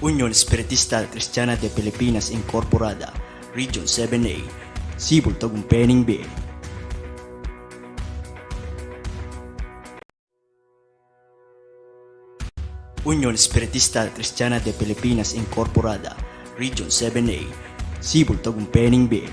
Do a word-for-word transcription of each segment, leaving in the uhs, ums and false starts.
Union Espiritista Kristiana de Pilipinas Incorporada, Region seven A, Cebu, Tagumpay ning Bie. Union Espiritista Kristiana de Pilipinas Incorporada, Region seven A, Cebu, Tagumpay ning Bie.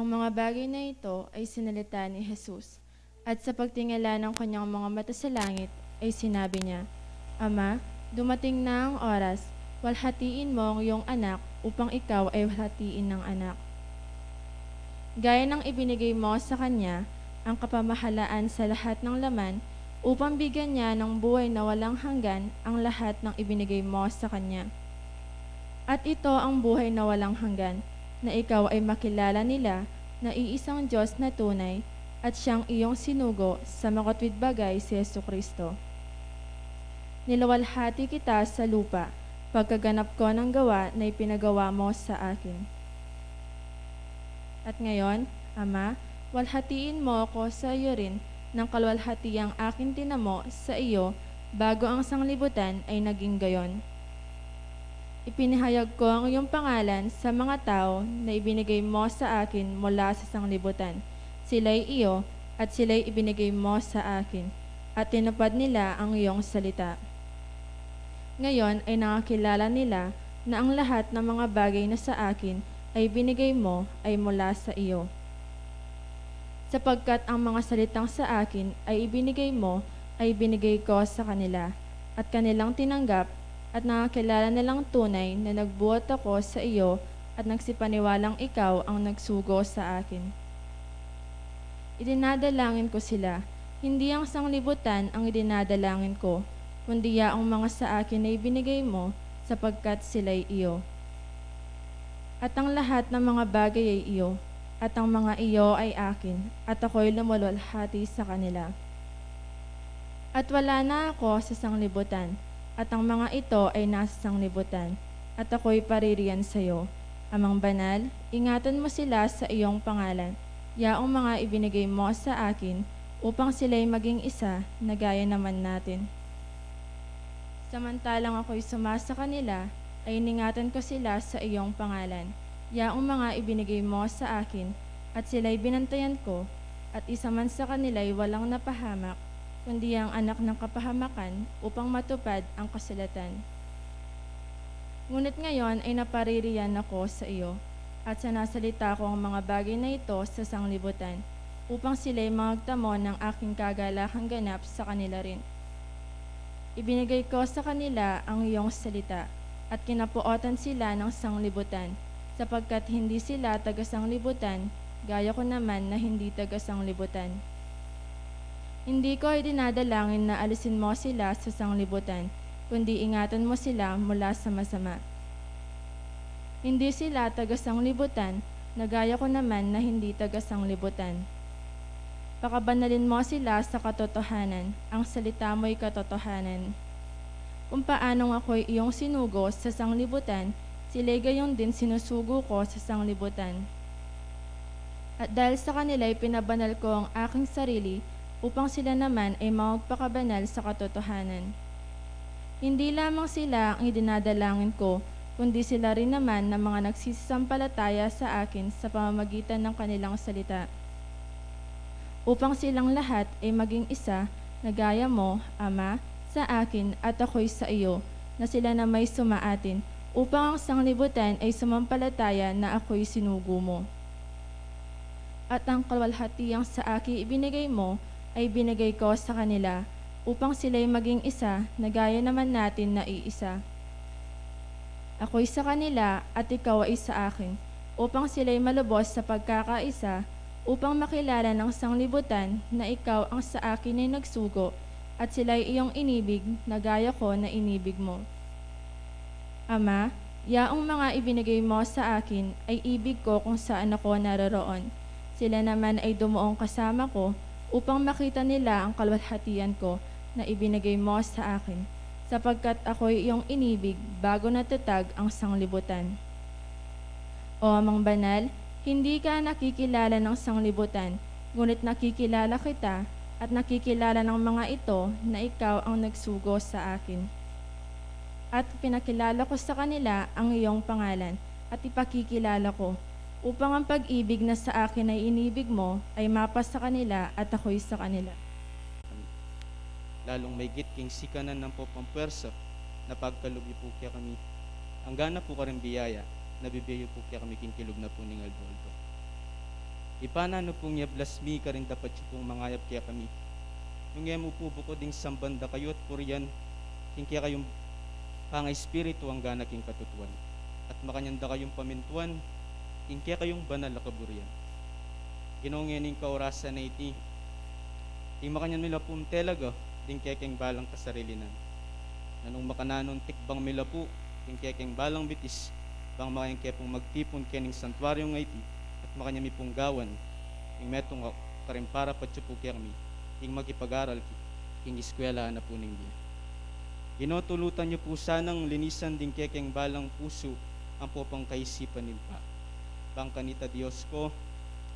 Ang mga bagay na ito ay sinalita ni Jesus, at sa pagtingala ng kanyang mga mata sa langit, ay sinabi niya, "Ama, dumating na ang oras, walhatiin mo ang iyong anak upang ikaw ay walhatiin ng anak." Gaya ng ibinigay mo sa kanya ang kapamahalaan sa lahat ng laman, upang bigyan niya ng buhay na walang hanggan ang lahat ng ibinigay mo sa kanya. At ito ang buhay na walang hanggan, na ikaw ay makilala nila na iisang Diyos na tunay, at siyang iyong sinugo sa makatwid bagay, si Jesu Kristo. Niluwalhati kita sa lupa, pagkaganap ko ng gawa na ipinagawa mo sa akin. At ngayon, Ama, walhatiin mo ako sa iyo rin, ng kaluwalhatiang aking tinamo sa iyo, bago ang sanglibutan ay naging gayon. Ipinahayag ko ang iyong pangalan sa mga tao na ibinigay mo sa akin mula sa sanglibutan. Sila'y iyo, at sila'y ibinigay mo sa akin, at tinupad nila ang iyong salita. Ngayon ay nakakilala nila na ang lahat ng mga bagay na sa akin ay binigay mo ay mula sa iyo. Sapagkat ang mga salitang sa akin ay ibinigay mo, ay binigay ko sa kanila, at kanilang tinanggap, at nakakilala nilang tunay na nagbuhat ako sa iyo, at nagsipaniwalang ikaw ang nagsugo sa akin. Idinadalangin ko sila, hindi ang sanglibutan ang idinadalangin ko, kundi yaong mga sa akin na ibinigay mo, sapagkat sila'y iyo. At ang lahat ng mga bagay ay iyo, at ang mga iyo ay akin, at ako'y lumulwalhati sa kanila. At wala na ako sa sanglibutan, at ang mga ito ay nasa sanglibutan, at ako'y paririyan sa iyo. Amang Banal, ingatan mo sila sa iyong pangalan, yaong mga ibinigay mo sa akin, upang sila'y maging isa na gaya naman natin. Samantalang ako'y sumasa kanila, ay iningatan ko sila sa iyong pangalan, yaong mga ibinigay mo sa akin, at sila'y binantayan ko, at isa man sa kanila'y walang napahamak, kundi ang anak ng kapahamakan, upang matupad ang kasulatan. Ngunit ngayon ay napaririyan ako sa iyo, at sinasalita ko ang mga bagay na ito sa sanglibutan, upang sila'y magtamo ng aking kagalakang ganap sa kanila rin. Ibinigay ko sa kanila ang iyong salita, at kinapuotan sila ng sanglibutan, sapagkat hindi sila taga-sanglibutan, gaya ko naman na hindi taga-sanglibutan. Hindi ko idinadalangin na alisin mo sila sa sanglibutan, kundi ingatan mo sila mula sa masama. Hindi sila taga-sanglibutan, na gaya ko naman na hindi taga-sanglibutan. Pakabanalin mo sila sa katotohanan, ang salita mo'y katotohanan. Kung paanong ako'y iyong sinugo sa sanglibutan, sila'y gayon din sinusugo ko sa sanglibutan. At dahil sa kanila'y pinabanal ko ang aking sarili, upang sila naman ay magpakabanal sa katotohanan. Hindi lamang sila ang idinadalangin ko, kundi sila rin naman na mga nagsisampalataya sa akin sa pamamagitan ng kanilang salita. Upang silang lahat ay maging isa, na gaya mo, Ama, sa akin at ako'y sa iyo, na sila na may sumaatin, upang ang sanglibutan ay sumampalataya na ako'y sinugo mo. At ang kaluwalhatiang sa akin ibinigay mo, ay binigay ko sa kanila, upang sila'y maging isa, na gaya naman natin na iisa. Ako'y sa kanila, at ikaw ay sa akin, upang sila'y malubos sa pagkakaisa, upang makilala ng sanglibutan na ikaw ang sa akin ay nagsugo, at sila'y iyong inibig, na gaya ko na inibig mo. Ama, yaong mga ibinigay mo sa akin ay ibig ko kung saan ako naroroon. Sila naman ay dumuong kasama ko, upang makita nila ang kaluwalhatian ko na ibinigay mo sa akin, sapagkat ako'y iyong inibig bago natatag ang sanglibutan. O Amang Banal, hindi ka nakikilala ng sanglibutan, ngunit nakikilala kita, at nakikilala ng mga ito na ikaw ang nagsugo sa akin. At pinakilala ko sa kanila ang iyong pangalan, at ipakikilala ko, upang ang pag-ibig na sa akin ay inibig mo ay mapasa kanila at ako'y sa kanila. Lalung maigit king sikanan nang pampuersa, na pagkalub yu pu kekami. Anggana pu karing biyaya, na bibie yu pu kekami king kilub na pu ning aldo-aldo. Ibpa, nanu pung iablas mi karin dapat yu pung mangayap kekami? Nung e mu pu bukud ing samban dakayu at purian king kekayung pangaespiritu anggana king katutuan, at makanyan da kayung pamintuan king kekayung banal a kaburian. Ginu, ngening kaurasan a iti, ing makanyan mi la pung telaga ding kekeng balang kasarilinan. Nanung makananung tikbang mi la pu ding kekeng balang bitis, bang makanyan ke pung magtipun kening santuaryung iti, at makanyan mi pung gawan ing metung a karing parapat yu pu kekami, ing makipag-aral ki-, king eskwelahan na pu ning bie. Ginu, tulutan yu pu sanang linisan ding kekeng balang pusu ampo pang kaisipan, Ibpa. Bang kanita, Dios ku,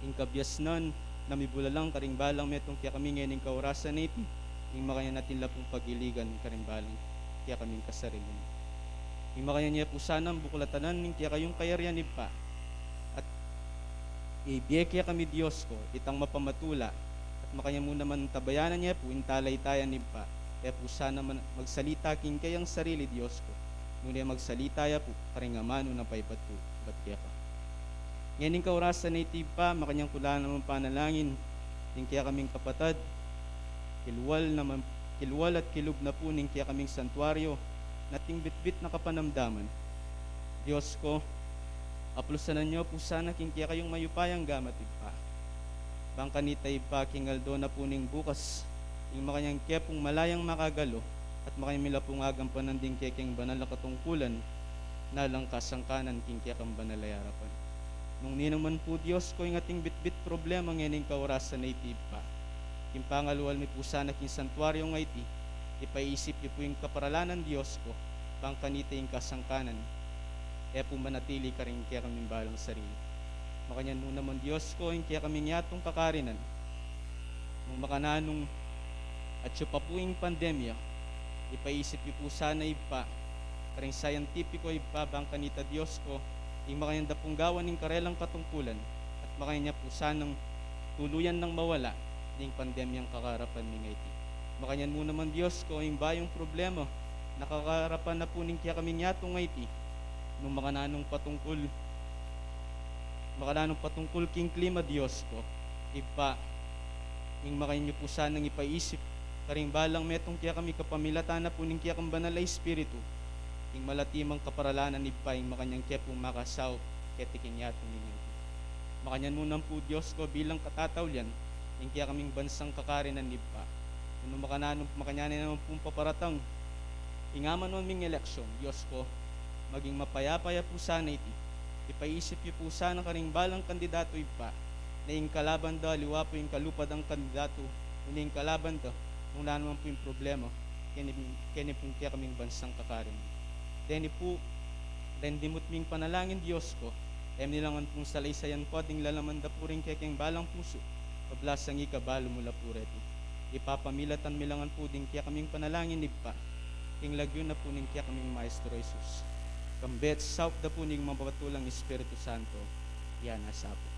ing kabiasnan na mibulalang karing balang metung kekami ngening kaurasan a iti, ing makanyan atin la pung pagiligan karing balang kekaming kasarilinan. Ing makanyan ye pu sanang buklatan ing kekayung kayarian, Ibpa, at ibie kekami, Dios ku, itang mapamatula, at makanyan mu naman tabayanan ye pu ing talaytayan, Ibpa. E pu sana man-, magsalita king kayang sarili, Dios ku, nune magsalita ya pu karing amanu na paibat pu, bat keka. Ngening kaurasan a iti, Ibpa, makanyan ku la naman panalangin ding kekaming kapatad, kilwal naman, kilwal at kilub na pu ning kekaming santuaryo, na ating bitbit na kapanamdaman. Dios ku, aplusanan yu pu sana king kekayung mayupayang gamat, Ibpa. Bang kanita, Ibpa, king aldo na pu ning bukas, ing makanyan ke pung malayang makagalu, at makanyan mi la pung agampanan ding kekeng banal a katungkulan, na alang kasangkanan king kekang banal a arapan. Nung ninu man pu, Dios ku, ing ating bitbit problema ngening kaurasan a iti, Ibpa, king pangalual mi pu sana king santuaryung iti, ipaisip yu pu ing kaparalanan, Dios ku, bang kanita ing kasangkanan e pu manatili karing kekaming balang sarili. Makanyan mu naman, Dios ku, ing kekaming yatung kakarinan. Nung makananung atyu pa pu ing pandemya, ipaisip yu pu sana, Ibpa, karing scientifico, Ibpa, bang kanita, Dios ku, ing makanyan da pung gawan ing karelang katungkulan, at makanyan ya pu sanang tuluyan nang mawala ding pandemyang kakarapan mi ngeni. Makanyan mu naman, Dios ku, ing bayung problema na kakarapan na pu ning kekaming yatung iti, nung makananung patungkul, makananung patungkul king klima, Dios ku, Ibpa, ing makanyan yu pu sanang ipaisip karing balang metung kekami kapamilatan na pu ning kekang banal a Espiritu, ing malati mang kaparalanan, Ibpa, ing makanyan ke pung makasaup keti king yatung ini. Makanyan mu naman pu, Dios ku, bilang katataulian ning kekaming bansang kakarinan, Ibpa. Nung makananung makanyan na naman pung paparatang ing amanuan ming eleksyon, Dios ku, maging mapayapa ya pu sana iti. Ipaisip yu pu sana karing balang kandidatu, Ibpa, na ing kalaban da aliwa pu ing kalupad a kandidatu, nune ing kalaban da nung nanu man pu ing problema keni, keni pung kekaming bansang kakarinan. Deni pu, rendimut ming panalangin, Dios ku, e mi la ngan pung salaysayan pa ding lalaman da pu ring kekeng balang pusu, kablasang ika balu mu la pu reti. Ipapamilatan mi la ngan pu ding kekaming panalangin, Ibpa, king lagyu na pu ning kekaming Maestro Jesus, kambe at saup da pu ning mapatulang Espiritu Santo, ya na sa pu.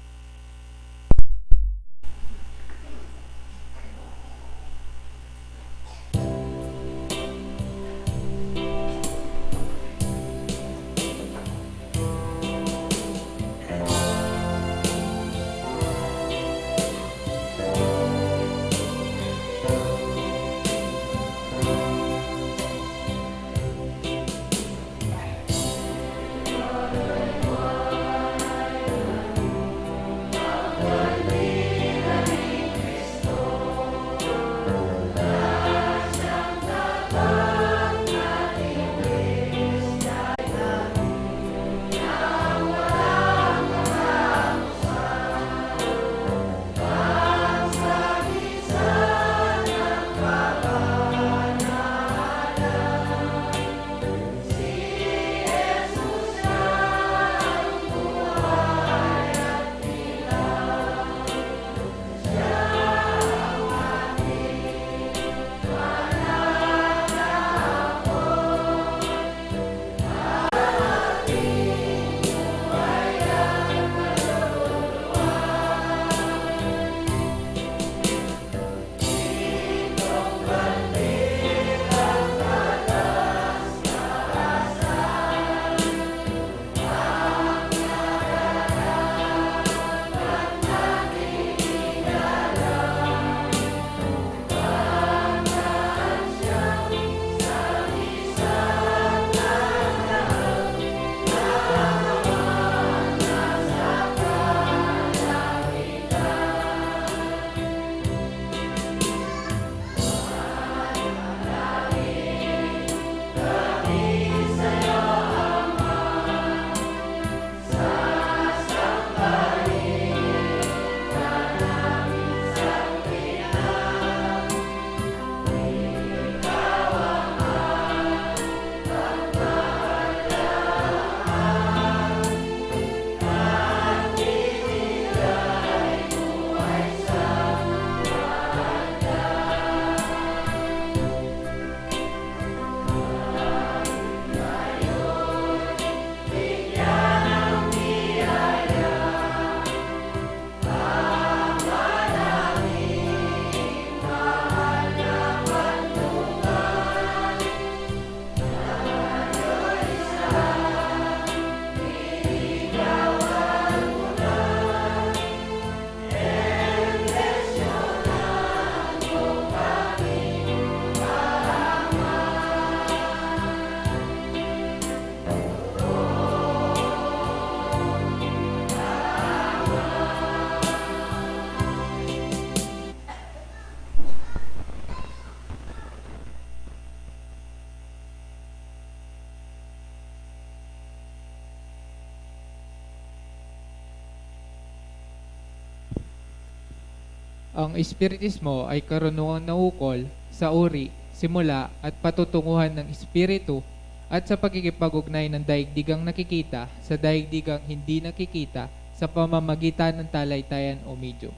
Ang espiritismo ay karunungang naukol sa uri, simula, at patutunguhan ng espiritu at sa pakikipag-ugnay ng daigdigang nakikita sa daigdigang hindi nakikita sa pamamagitan ng talay-tayan o medium.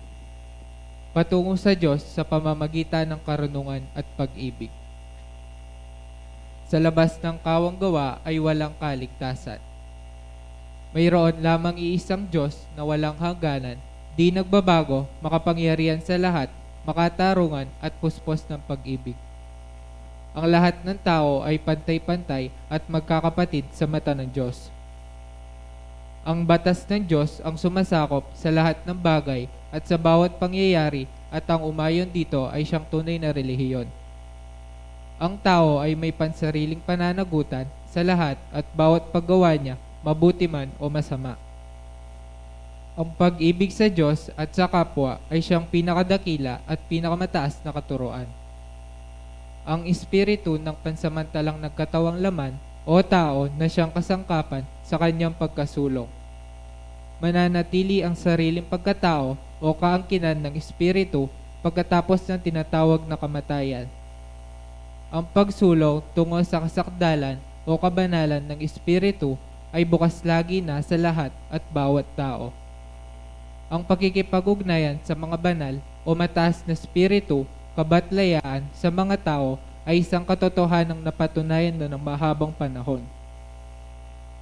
Patungo sa Diyos sa pamamagitan ng karunungan at pag-ibig. Sa labas ng kawang gawa ay walang kaligtasan. Mayroon lamang iisang Diyos na walang hangganan, di nagbabago, makapangyarihan sa lahat, makatarungan, at puspos ng pag-ibig. Ang lahat ng tao ay pantay-pantay at magkakapatid sa mata ng Diyos. Ang batas ng Diyos ang sumasakop sa lahat ng bagay at sa bawat pangyayari, at ang umayon dito ay siyang tunay na relihiyon. Ang tao ay may pansariling pananagutan sa lahat at bawat paggawa niya, mabuti man o masama. Ang pag-ibig sa Diyos at sa kapwa ay siyang pinakadakila at pinakamataas na katuruan. Ang espiritu ng pansamantalang nagkatawang laman o tao na siyang kasangkapan sa kanyang pagkasulong. Mananatili ang sariling pagkatao o kaangkinan ng espiritu pagkatapos ng tinatawag na kamatayan. Ang pagsulong tungo sa kasakdalan o kabanalan ng espiritu ay bukas lagi na sa lahat at bawat tao. Ang pakikipag-ugnayan sa mga banal o mataas na espiritu, kabatlayaan sa mga tao ay isang katotohanang napatunayan na ng mahabang panahon.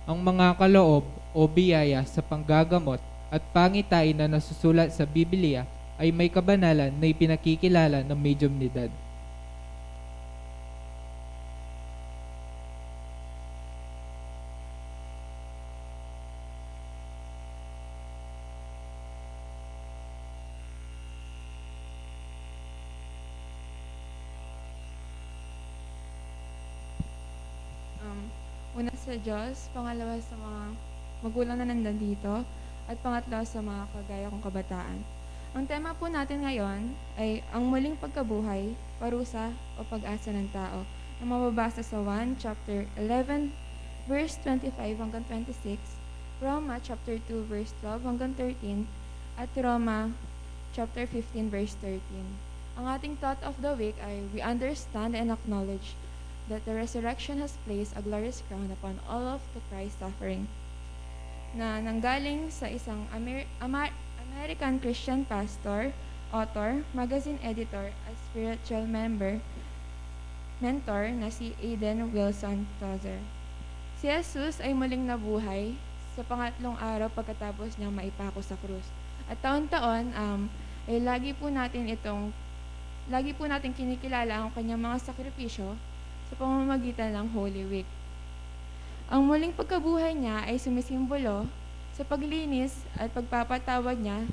Ang mga kaloob o biyaya sa panggagamot at pangitain na nasusulat sa Biblia ay may kabanalan na ipinakikilala ng mediumnidad. Um, una sa Diyos, pangalawa sa mga magulang na nandito, at pangatlo sa mga kagaya kong kabataan. Ang tema po natin ngayon ay ang muling pagkabuhay, parusa o pag-asa ng tao, na mababasa sa Juan chapter eleven, verse twenty-five hanggang twenty-six, Roma chapter two, verse twelve hanggang thirteen, at Roma chapter fifteen, verse thirteen. Ang ating thought of the week ay, "We understand and acknowledge that the resurrection has placed a glorious crown upon all of the Christ's suffering." Na nanggaling sa isang Amer-, Ama-, American Christian pastor, author, magazine editor, at spiritual member, mentor na si Aiden Wilson Tozer. Si Jesus ay muling nabuhay sa pangatlong araw pagkatapos niyang maipako sa krus. At taon-taon, um, ay lagi po natin itong, lagi po natin kinikilala ang kanyang mga sakripisyo sa pamamagitan ng Holy Week. Ang muling pagkabuhay niya ay sumisimbolo sa paglinis at pagpapatawad niya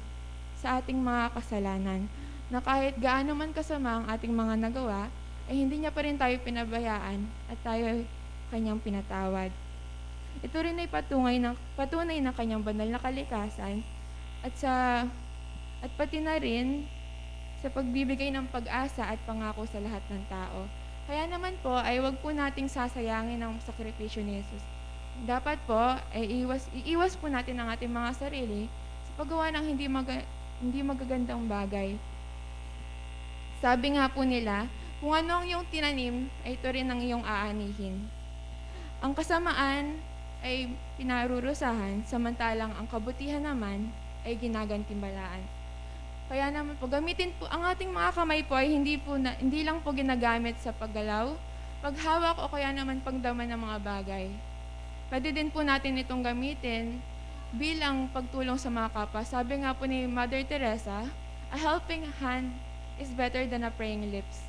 sa ating mga kasalanan, na kahit gaano man kasama ang ating mga nagawa, ay hindi niya pa rin tayo pinabayaan at tayo ay kanyang pinatawad. Ito rin ay patunay ng, patunay ng kanyang banal na kalikasan at sa, at pati na rin sa pagbibigay ng pag-asa at pangako sa lahat ng tao. Kaya naman po ay wag po nating sasayangin ang sakripisyo ni Jesus. Dapat po ay iwas, iiwas po natin ang ating mga sarili sa paggawa ng hindi maga-, hindi magagandang bagay. Sabi nga po nila, "Kung ano ang iyong tinanim, ay ito rin ang iyong aanihin." Ang kasamaan ay pinarurusahan, samantalang ang kabutihan naman ay ginagantimpalaan. Kaya naman po, gamitin po, ang ating mga kamay po ay hindi po na, hindi lang po ginagamit sa paggalaw, paghawak o kaya naman pagdama ng mga bagay. Pwede din po natin itong gamitin bilang pagtulong sa mga kapwa. Sabi nga po ni Mother Teresa, "A helping hand is better than a praying lips."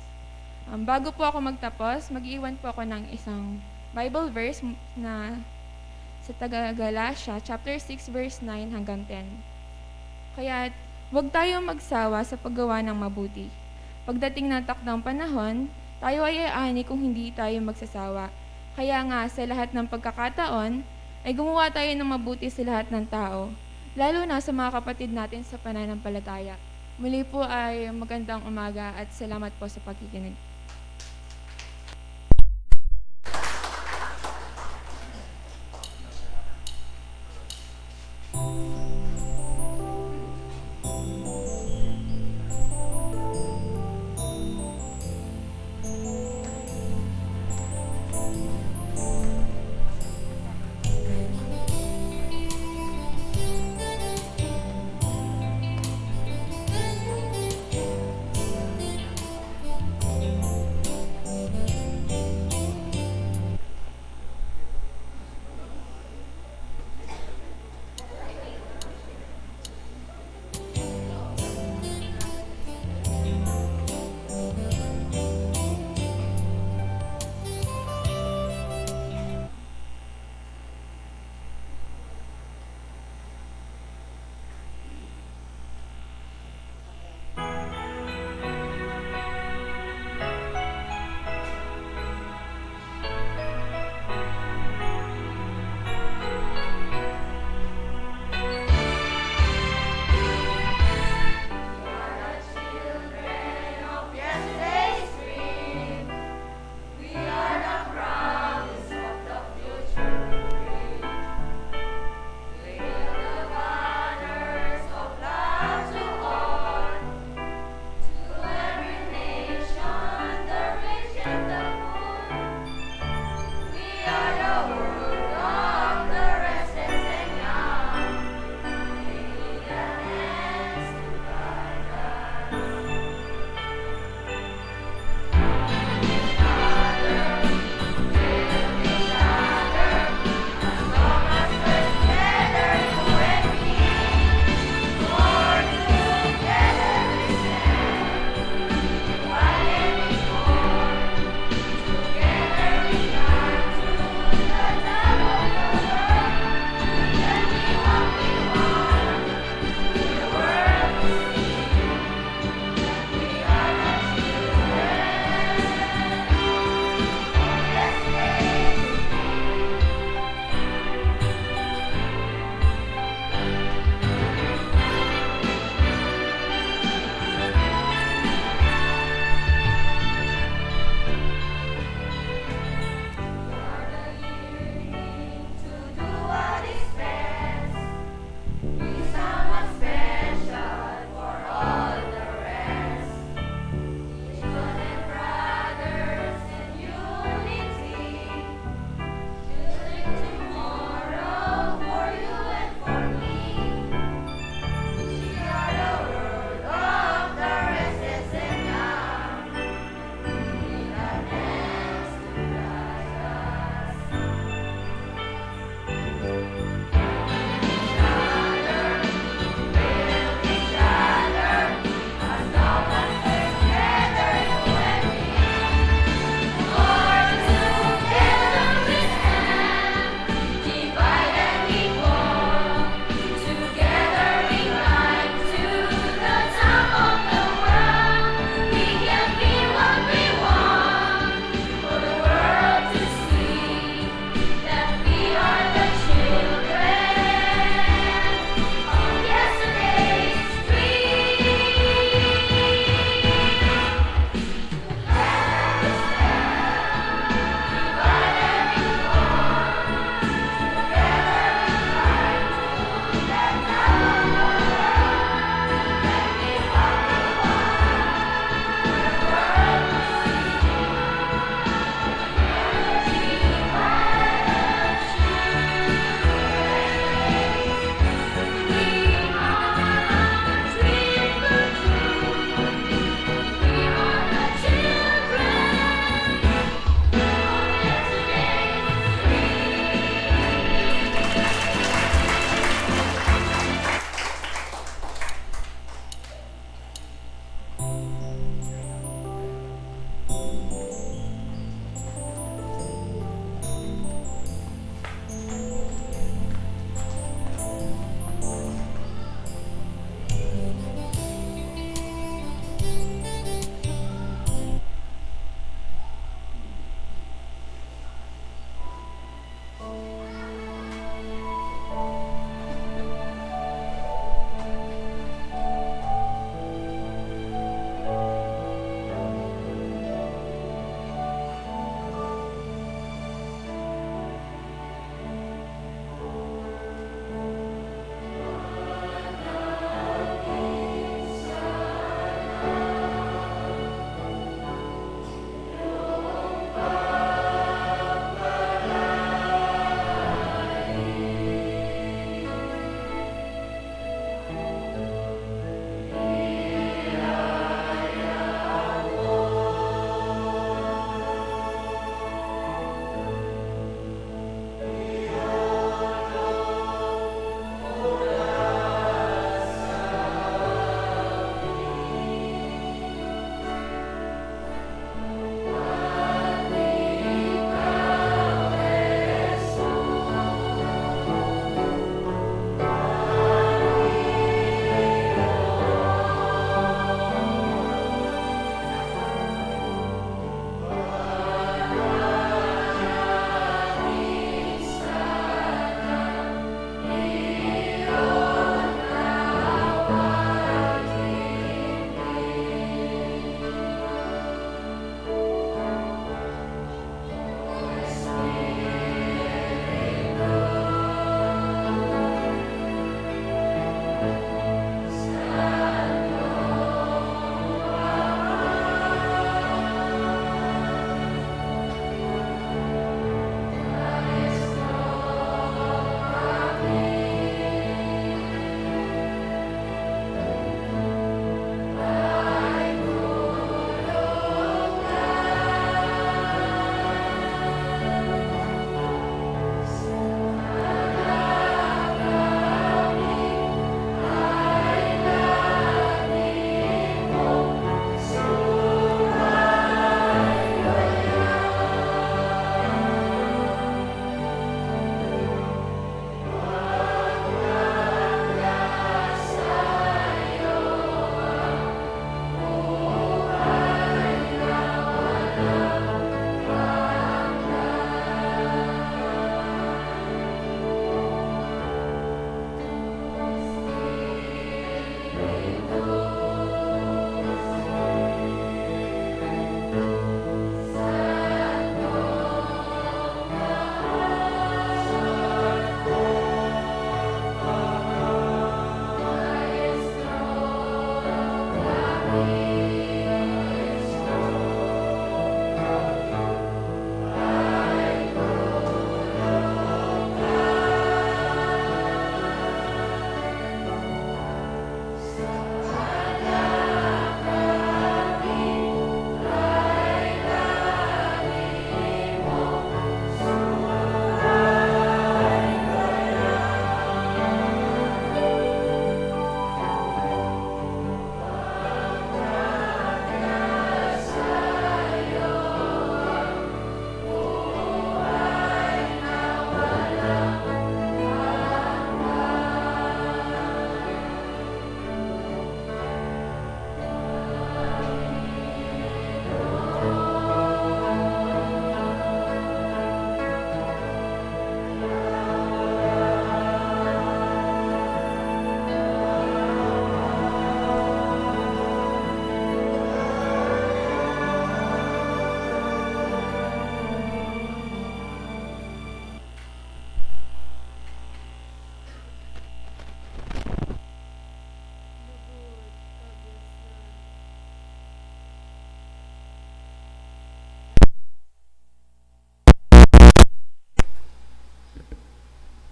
Um, bago po ako magtapos, mag-iwan po ako ng isang Bible verse m-, na sa taga Galatia, chapter six, verse nine hanggang ten. Kaya, huwag tayong magsawa sa paggawa ng mabuti. Pagdating ng takdang panahon, tayo ay aani kung hindi tayo magsasawa. Kaya nga, sa lahat ng pagkakataon, ay gumawa tayo ng mabuti sa lahat ng tao, lalo na sa mga kapatid natin sa pananampalataya. Muli po ay magandang umaga at salamat po sa pakikinig.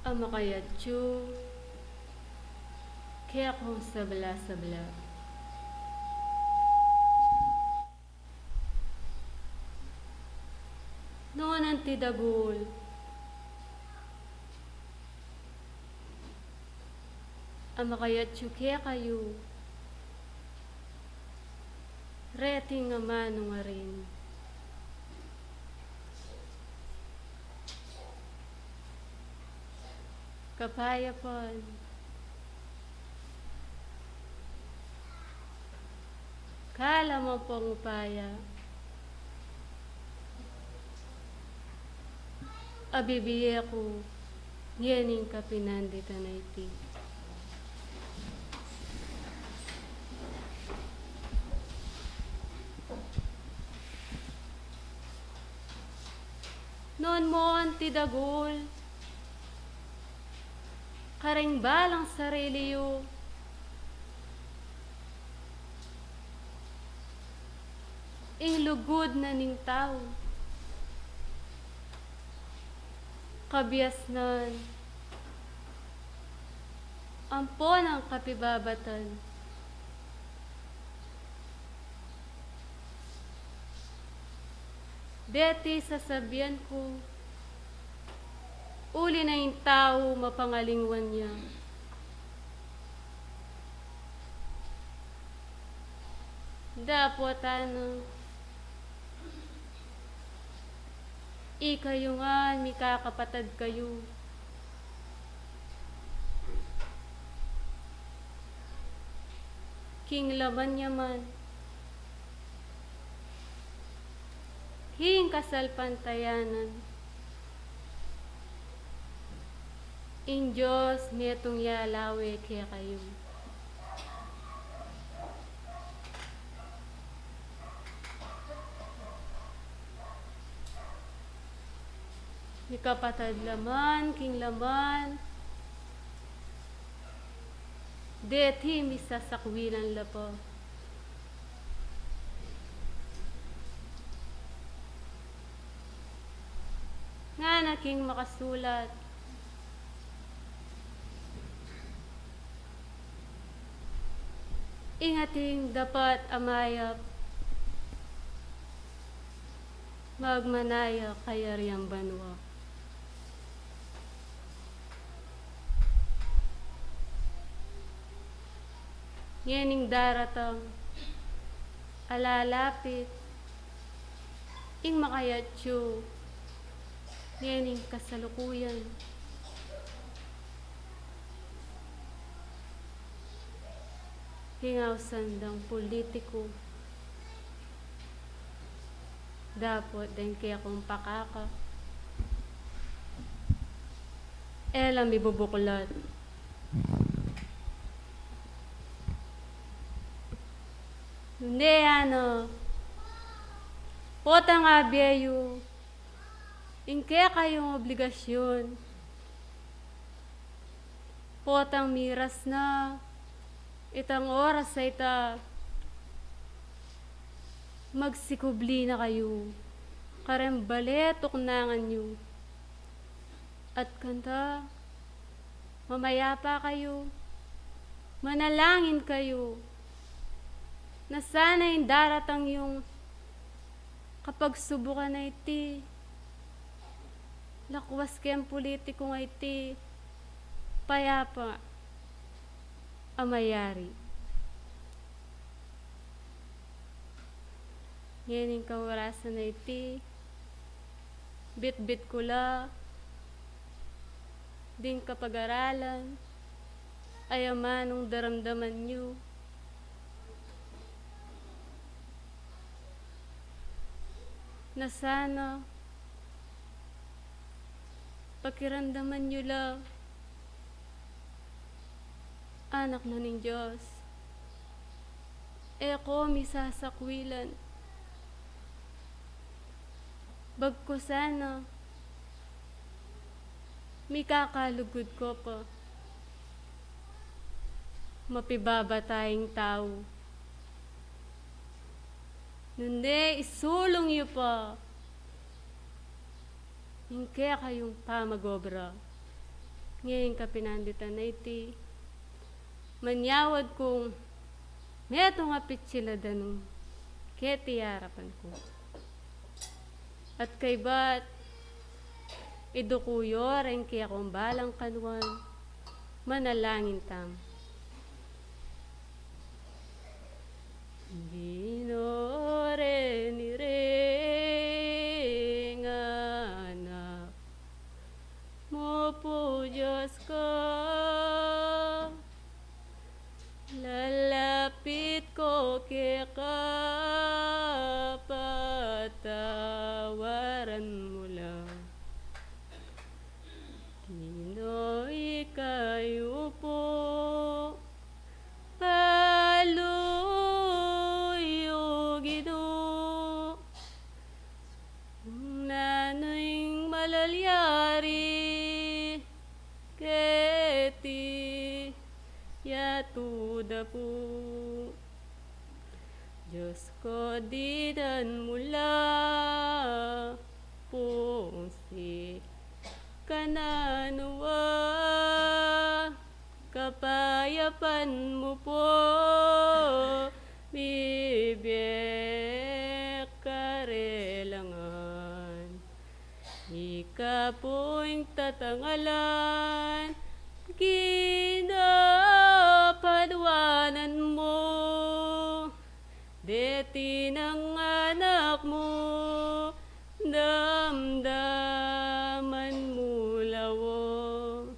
A makayatsu kekong sabla-sabla. Nung anti dagul a makayatsu kekayu, reting amanung arin. Kapayapan. Kalamang pung upaya a bibie ku ngening kapinanditan a iti. Nuan mo anti dagul karing balang sarili yu ing lugud na ning tau, kabiasnan, ampo nang kapibabatan. Deti sasabian ku, uli na ing tau mapangalingwan ya. Dapot ana, ikayu ngan mikakapatad kayu king laman ya man, king kasalpantayanan, ing Dios metung ya lawe kekayu. Mikapatad la man king laman, deti misasakwilan la pa. Ngana king makasulat, ing ating dapat a mayap magmanaya kayarian banua. Ngening daratang a lalapit, ing makayatsu ngening kasalukuyan. King ausan dang pulitiku, dapot deng kekong pakaka, e la mibubuklat. Nune ana, potang abie yu ing kekayung obligasyun, potang miras na itang oras a ita, magsikubli na kayu kareng bale tuknangan yu. At kanta, mamayapa kayu, manalangin kayu, na sana ing daratang yung kapagsubukan a iti, lakwas keng pulitiku a iti, payapa a mayari. Ngening kaurasan a iti, bitbit ku la ding kapag-aralan a amanung daramdaman yu, na sana pakiramdaman yu la, anak na ning Dios, e ko misasakwilan. Bagkus sana, mikakalugud ko pa mapibabata ing tau. Nune isulung yu pa ing kekayung pamag-obra Ngeni king kapinanditan a iti, manyawad kung metung a pitsil a danum keti arapan ku. At kaybat, iduku yu reng kekong balang kanuan, manalangin tamu. Ginu, reni reng anak mu pu, Dios ku, lalapit ku keka, patawaran mu la. Ginu, ikayu pu, balu yu, Ginu, nanu ing malalyari keti yatu da pu. Dios ku, dinan mu la pu ing kananu a kapayapan mu pu, mibie karela ngan. Ika pu ing tatangalan, Ginu, paduanan mu deti nang anak mu, damdaman mu la, o.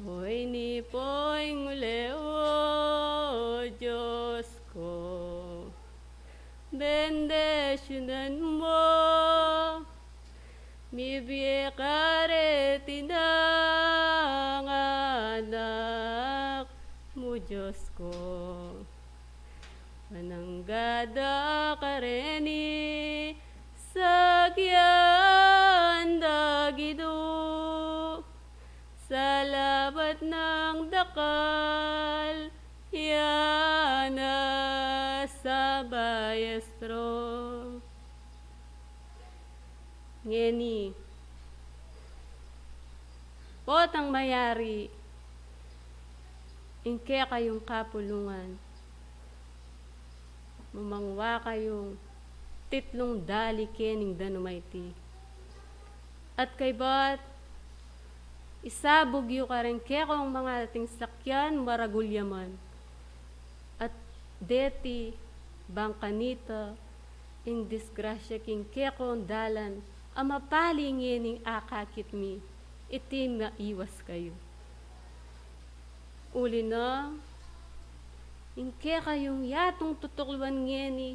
Oyni pu ing ule, o Dios ku, bendisyunan mu, mibie kareti nang anak mu, Dios ku. Panangga da kareni sagian da, Ginu, salamat nang dakal, ya na sa maestro. Ngeni, potang mayari ing kekayung kapulungan, mamangwa kayung titlung dali kening danum a iti. At kaybat, isabug yu kareng kekong mangating sakyan, maragul ya man. At deti, bang kanita ing disgrasya king kekong dalan a mapali ngening akakit mi, iti maiwas kayu. Uli na, ing kekayung yatung tutukluan ngeni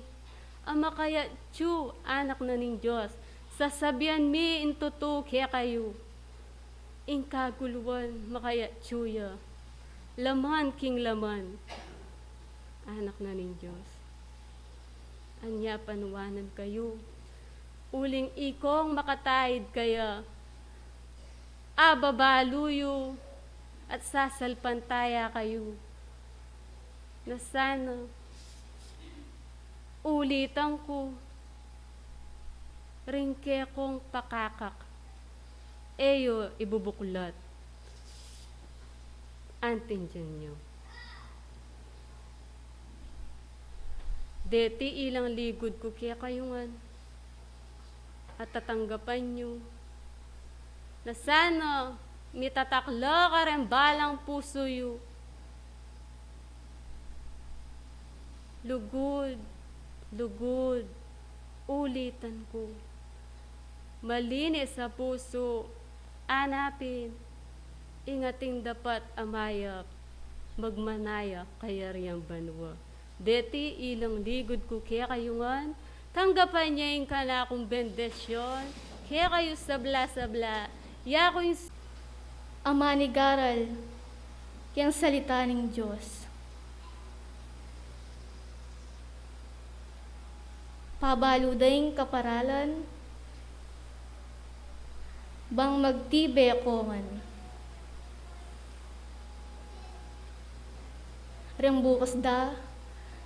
a makayatyu, anak na ning Dios, sasabian mi ing tutu kekayu. Ing kaguluan makayatyu ya, laman king laman, anak na ning Dios. Anya panuanan kayu, uling ikong makataid kaya, ababalu yu at sasalpantaya kayu. Na sana ulitan ku ring kekong pakakak, e yu ibubuklat. Antindian yu. Deti ilang ligud ku kekayu ngan, at tatanggapan yu. Na sana mitatakla kareng balang pusu yu. Lugud, lugud, ulitan ku. Malinis a pusu, anapin, ing ating dapat a mayap, magmanaya kayariang banua. Deti ilang ligud ku kekayu ngan, tanggapan ye ing kanakung bendisyon kekayu sabla-sabla. Yaku ing s- A manigaral keng salita ning Dios. Pabalu da ing kaparalan, bang magtibe ko ngan. Reng bukas da,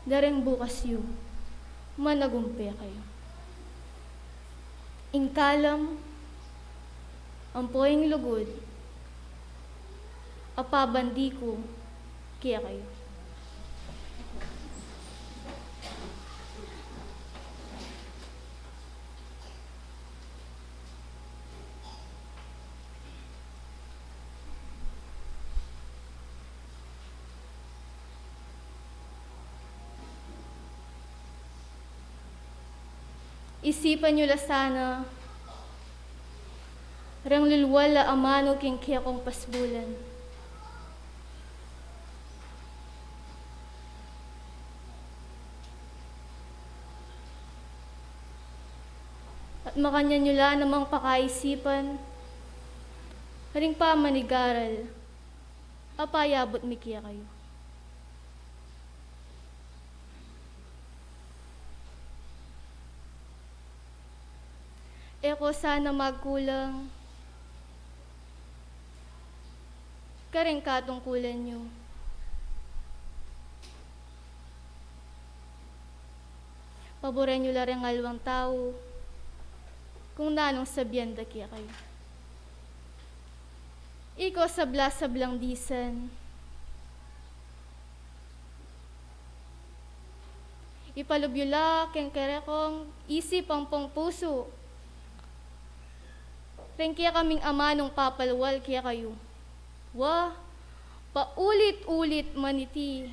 da reng bukas yu, managumpe kayu. Ing kalam, ampo ing lugud, a pabandi ku kekayu. Isipan yu la sana reng lulwal a amanu king kekong pasbulan. At makanyan yu la namang pakaisipan ring pamanigaral a payabut mi kekayu. E ko sana magkulang kareng katungkulan yu. Paburen yu la reng aliwang tau kung nanung sabian da kekayu. Ika sabla-sablang disan, ipalub yu la keng kerekong isip ampong pusu reng kekaming amanung papalwal kekayu. Wa, paulit-ulit man iti,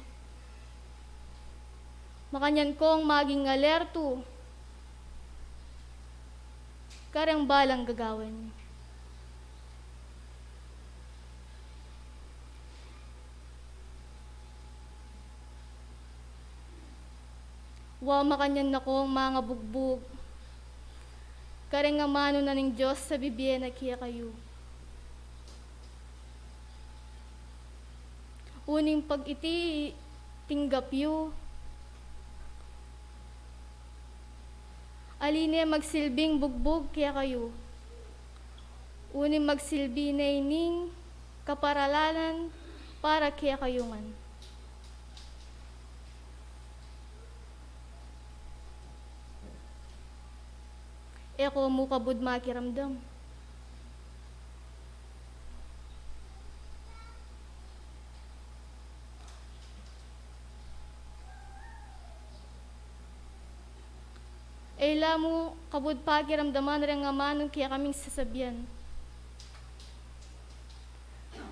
makanyan kong maging alertu kareng balang gagawan yu. Wa, makanyan na kong mangabugbug kareng amanu na ning Dios a bibie na kekayu. Uling pag iti tinggap yu, ali ne magsilbing bugbug kekayu, uling magsilbi ne ining kaparalanan para kekayu ngan. E ko mu kabud makiramdam. E la mu kabud pakiramdaman reng amanung kekaming sasabian.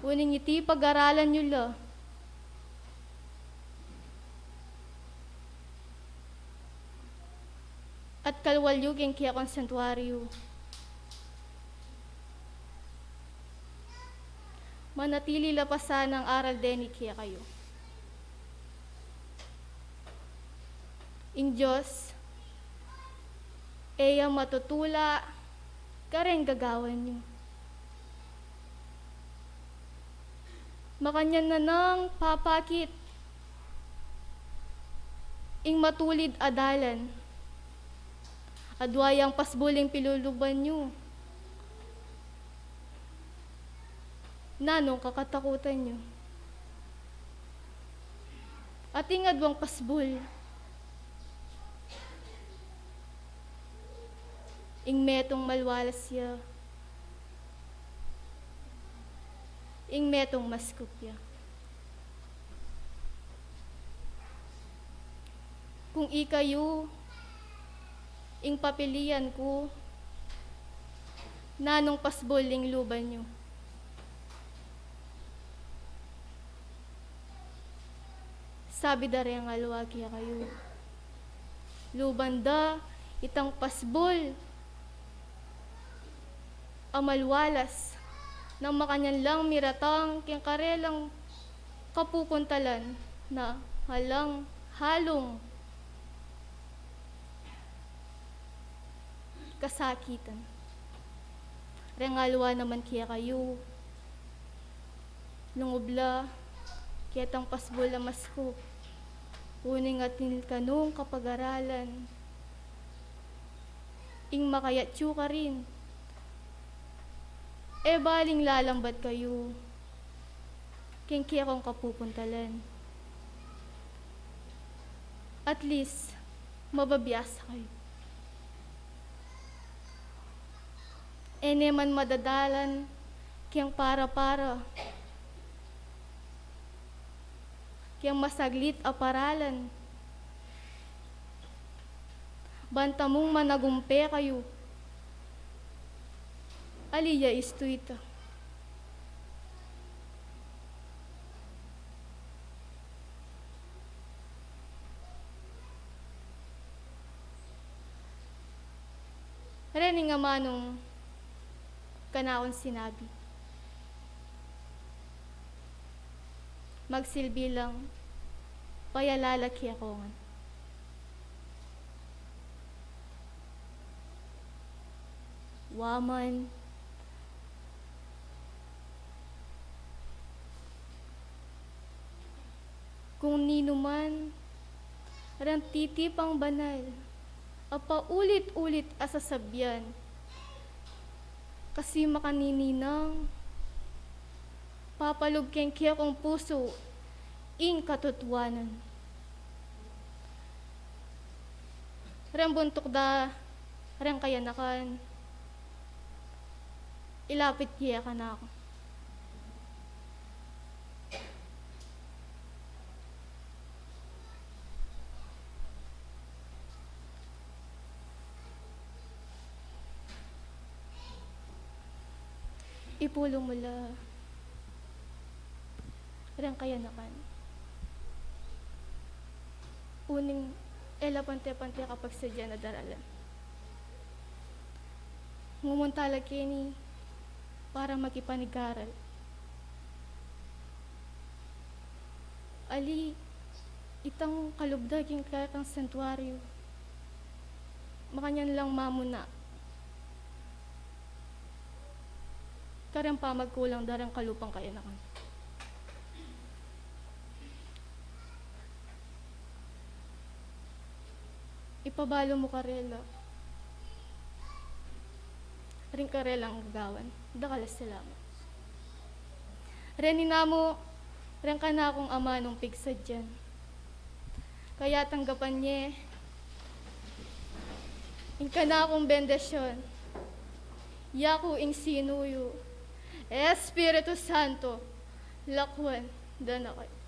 Uling iti pag-aralan yu la. At kalwal yu keng kekong santuaryu. Manatili la pa sanang aral deni kekayu. Ing Dios e ya matutula kareng gagawan yu. Makanyan na nang papakit ing matulid a dalan. Adwa yang pasbul ing piluluban yu. Nanung kakatakutan yu? Atin adwang pasbul. Ing metung malwalas ya, ing metung maskup ya. Kung ikayu ing papilian ku, nanung pasbul ing luban yu? Sabi da reng aliwa kekayu, luban da itang pasbul a malwalas nang makanyan lang miratang keng karelang kapupuntalan na alang halung kasakitan. Reng aliwa naman kekayu, lungub la ketang pasbul a maskup, uling atin kanung kapag-aralan ing makayatyu karin. E baling lalambat kayu keng kekong kapupuntalan. At least, mababiasa kayu. E ne man madadalan keng para-para keng masaglit a paralan, ban tamung managumpe kayu. Ali ya istu ita. Reni ing amanung kanakung sinabi, magsilbi lang payalala kekong ngan. Wa man, kung ninu man reng titipang banal a paulit-ulit a sasabian, kasi makanini nang papalub keng kekong pusu ing katutuanan. Reng buntuk da reng kayanakan, ilapit ye kanaku. Ipulung mu la reng kayanakan. Uling e la pante-pante kapagsadyan a daralan. Ngumunta la keni para makipanigaral. Ali, itang kalub da king kekang santuaryu, makanyan lang mamuna kareng pamagkulang da reng kalupang kayanakan. Ipabalu mu karela ring karelang gagawan. Dakal a salamat. Reni namu reng kanakung amanung pigsadyan. Kaya tanggapan ye ing kanakung bendisyun. Yaku ing sinuyu, Espiritu Santo, lakuan da na kayu.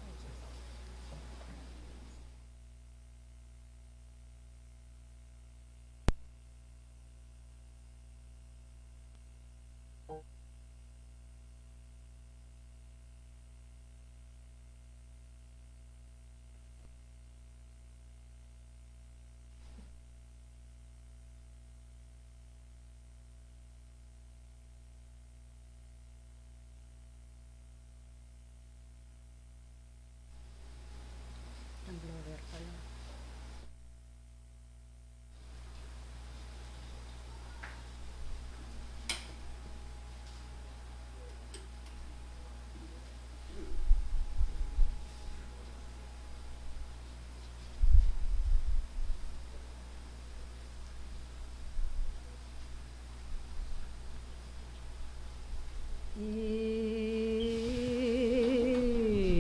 Ang blower pala.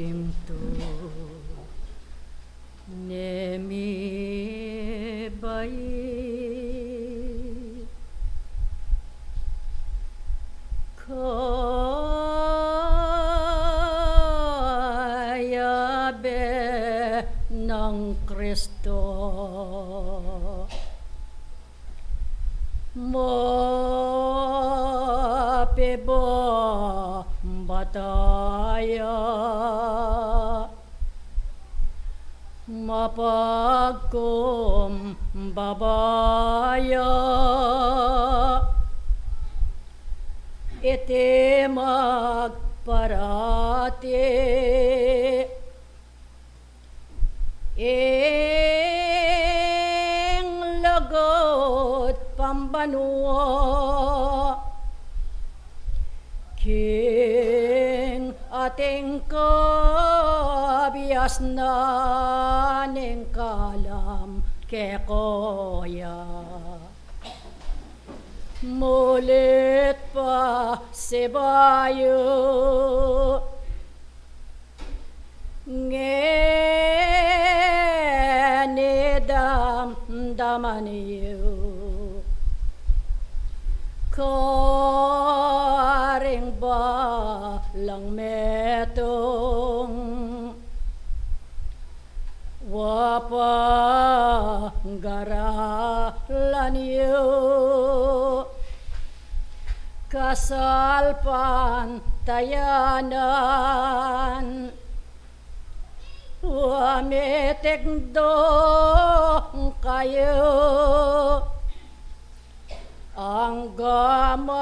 Imtu ne mi bai kayabe nang Kristo. Mapibabata ya, mapagkumbaba ya, iti magparati. Ing lugud pambanua, king ating kabiasnan ing kalam kekaya. Mulit pa sibayu, ngeni damdaman yu, karing balang metung, Papagaralan yu kasalpantayanan, wa mitikdong kayu anggaman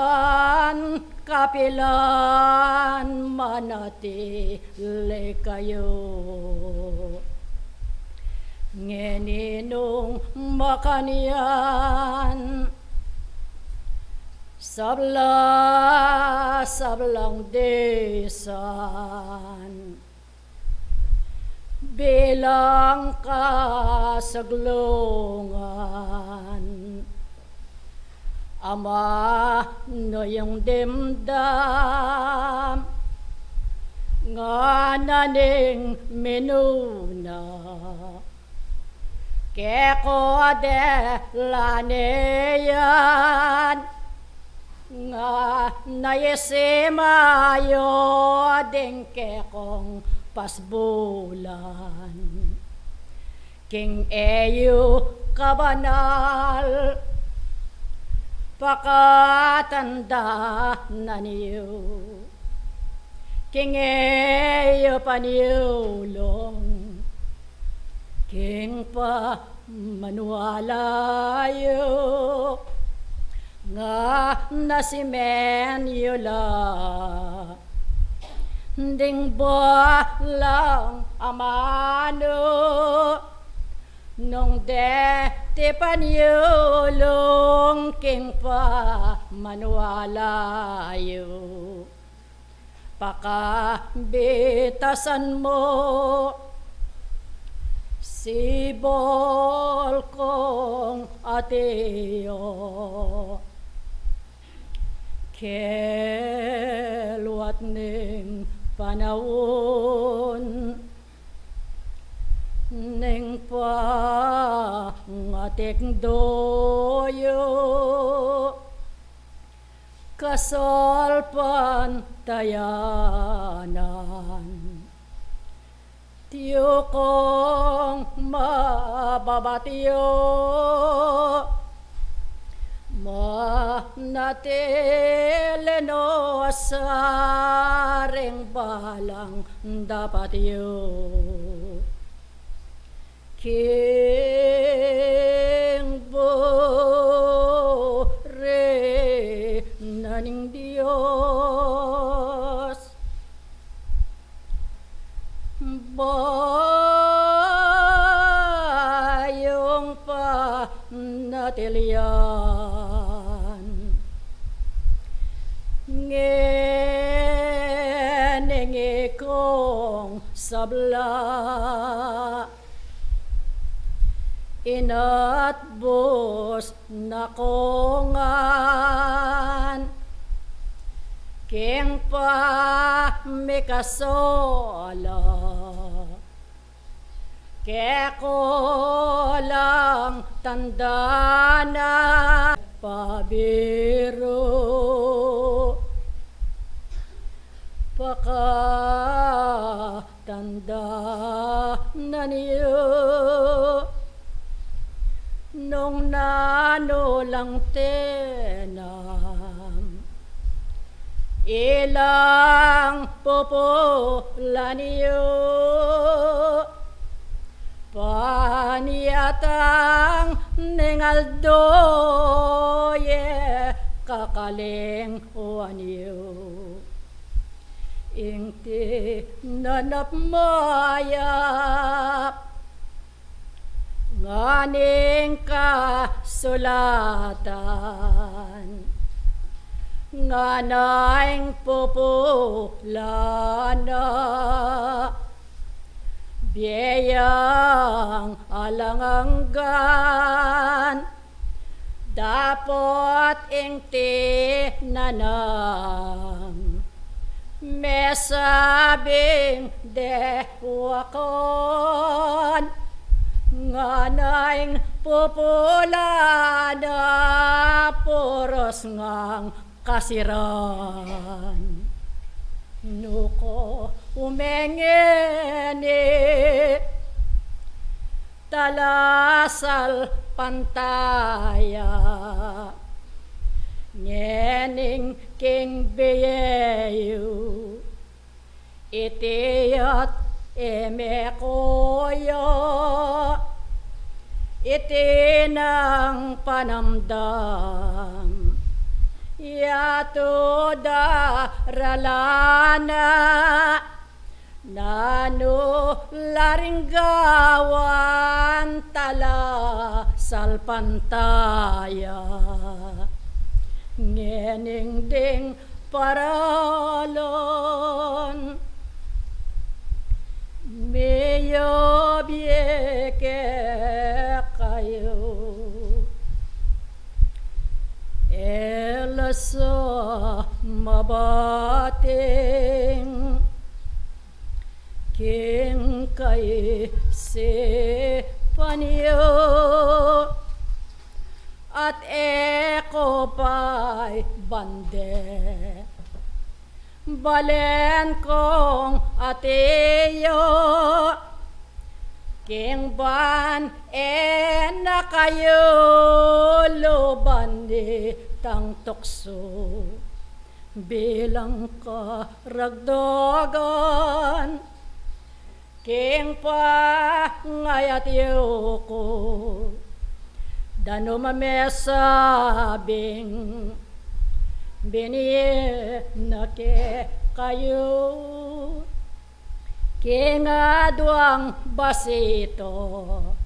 kapilan manatili kayu. Ngeni nung makanyan, sabla, sablang disan bilang kasaglungan, amanu yung dimdam ngana ning minuna. Keku de la ne yan, ngana isimayu ding kekung pasbulan. King e yu kabanal pakatandanan yu, king e yu paniulung king pamaniwala yu, ngana simen yu la ding balang amanu nung deti paniulung king pamaniwala yu. Pakabitasan mu sibul kung atiu, keluat ning panaun ning pangatikdo yu kasalpantayanan. Tiyu kung mababat yu, manatili no sa ring balang dapat yu. King buri na ning Dios, bayung panatilian. Ngeni ing ikung sabla, inatbus na ku ngan king pamikasala. Keku lang tanda na pabiru, pakatandanan yu nung nanu lang tinam ilang pupulan yu. Panyatang ning aldo ye kakalingwan yu. Ing tinanap mayap ngan ing kasulatan, ngana ing pupulan na bie yang alang anggan. Dapot ing tinanam mesabing dewa kan, ngana ing pupulan na purus ngang kasiran. Nu ku ume ngeni, talasalpantaya. Ngening king bie yu, iti at e me koya, iti nang panamdam, yatu darala na, nanu la ring gawan talasalpantaya. Ngening ding paralan, miyabie kekayu, e la sa mabating king kaisipan yu, at e ko pay bande balen kong atiyu, king ban e na kayu luban itang tuksu bilang karagdagan king pangayat yu ku. Danum a mesabing binie na kekayu king aduang basito,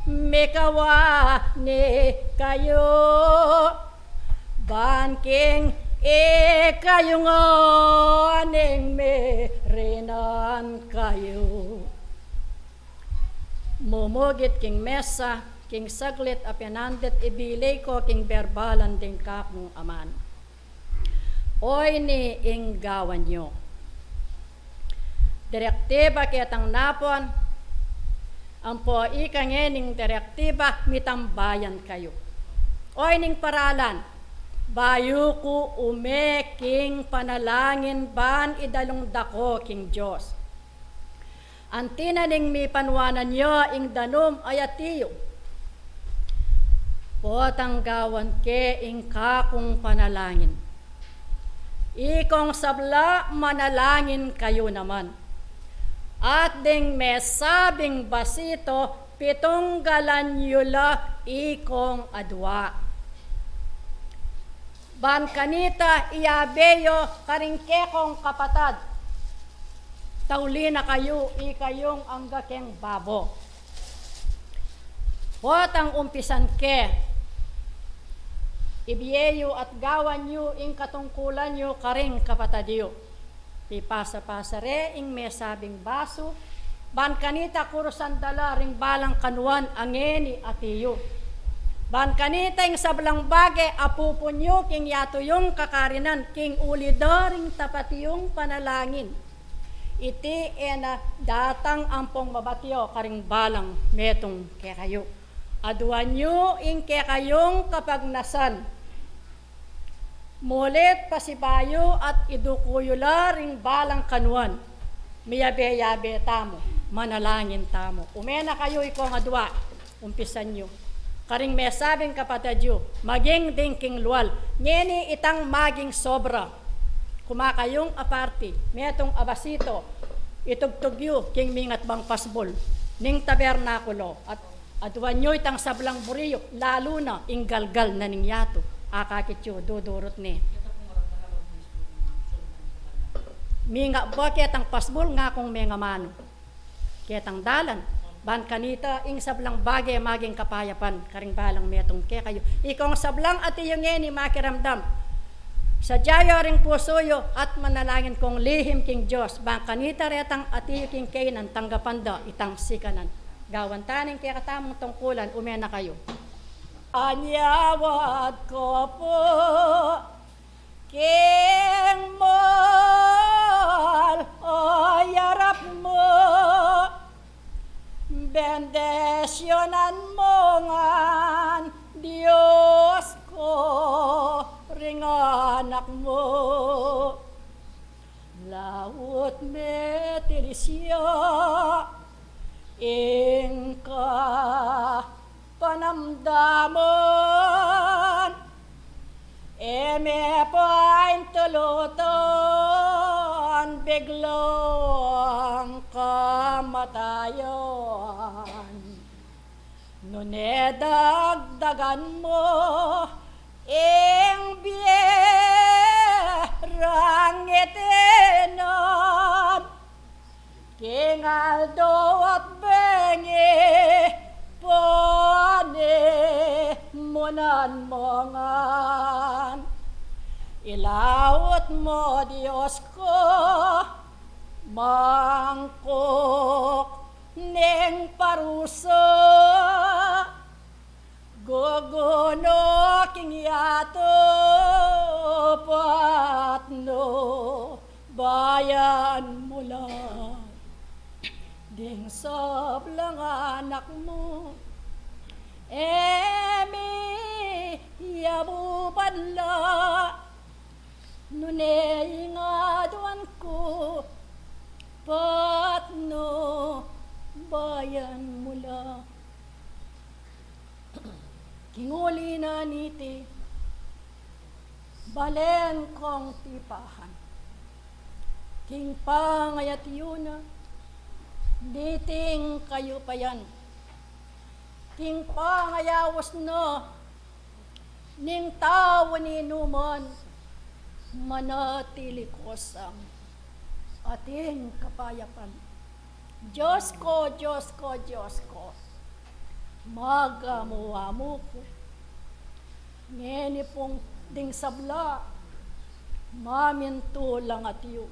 mikawa ne kayu, ban king ikayu ngan ing mirinan kayu. Mumugit king mesa king saglit a penandit, ibilay ko king berbalan ding kakung amanu. Oyni ing gawan yu. Direktiba ketang napun, ampo ika ngening direktiba, mitambayan kayu. Oyni ing paralan, bayu ku ume king panalangin ban idalung da ko king Dios. Anti na ning mipanwanan yu ing danum a atiyu, potang gawan ke ing kakung panalangin. Ikong sabla, manalangin kayu naman. At ding mesabing basito, pitunggalan yu la ikong adua. Ban kanita, iyabe yu karing kekong kapatad. Tauli na kayu, ikayung angga keng babo. Potang umpisan ke, ibie yu at gawan yu ing katungkulan yu karing kapatad yu. Pipasa-pasa re ing mesabing basu, ban kanita kurusan da la ring balang kanuan a ngeni atiyu. Ban kanita ing sablang bage a pupun yu king yatu yung kakarinan king uli da ring tapat yung panalangin. Iti e na datang ampong mabat yu karing balang metung kekayu. Aduan yu ing kekayung kapagnasan. Mulit pasibayu at iduku yu la ring balang kanuan. Miyabe-yabe tamu, manalangin tamu. Ume na kayu, ikong adua, umpisan yu. Karing mesabing kapatad yu, maging ding king lual. Ngeni itang maging sobra. Kumakayung a parti, metung a basito, itugtug yu king mingat bang pasbul ning tabernakulo at aduan yu itang sablang buri yu, lalu na ing galgal na ning yatu. Akakit yu, dudurut ne. Mingat ba ketang pasbul, ngakung mengamanu ketang dalan. Ban kanita ing sablang bage maging kapayapan karing balang metung kekayu. Ikong sablang atiyu ngeni makiramdam, sadya yu ring pusu yu at manalangin kung lihim king Dios. Ban kanita retang atiyu king kainan, tanggapan da itang sikanan. Gawan ta ning kekatamung tungkulan, ume na kayu. Anyawad ko pu king mal o yarap mu, bendisyunan mu ngan, Dios ko, ring anak mu. Laut metilis ya Ing kapanamdaman, e me paintulutan biglang kamatayan. Nune dagdagan mo ing bie rang itinan, king aldo at bengi panimunan mo ngan. Ilaut mo, Dios ku, mangkuk ning parusa, gugunu king yatu, patnubayan mu la ding sablang anak mu. E mi yabuban la, nune ing aduan ku, patnubayan mu la. King uli na niti, balen kong tipahan king pangayatyu na niting kayupayan, king pangayaus na ning tau ninuman, manatili ko sang ating kapayapan. Dios ko, Dios ko, Dios ko, magamu-amu ku. Ngeni pung ding sabla, mamintu lang atyu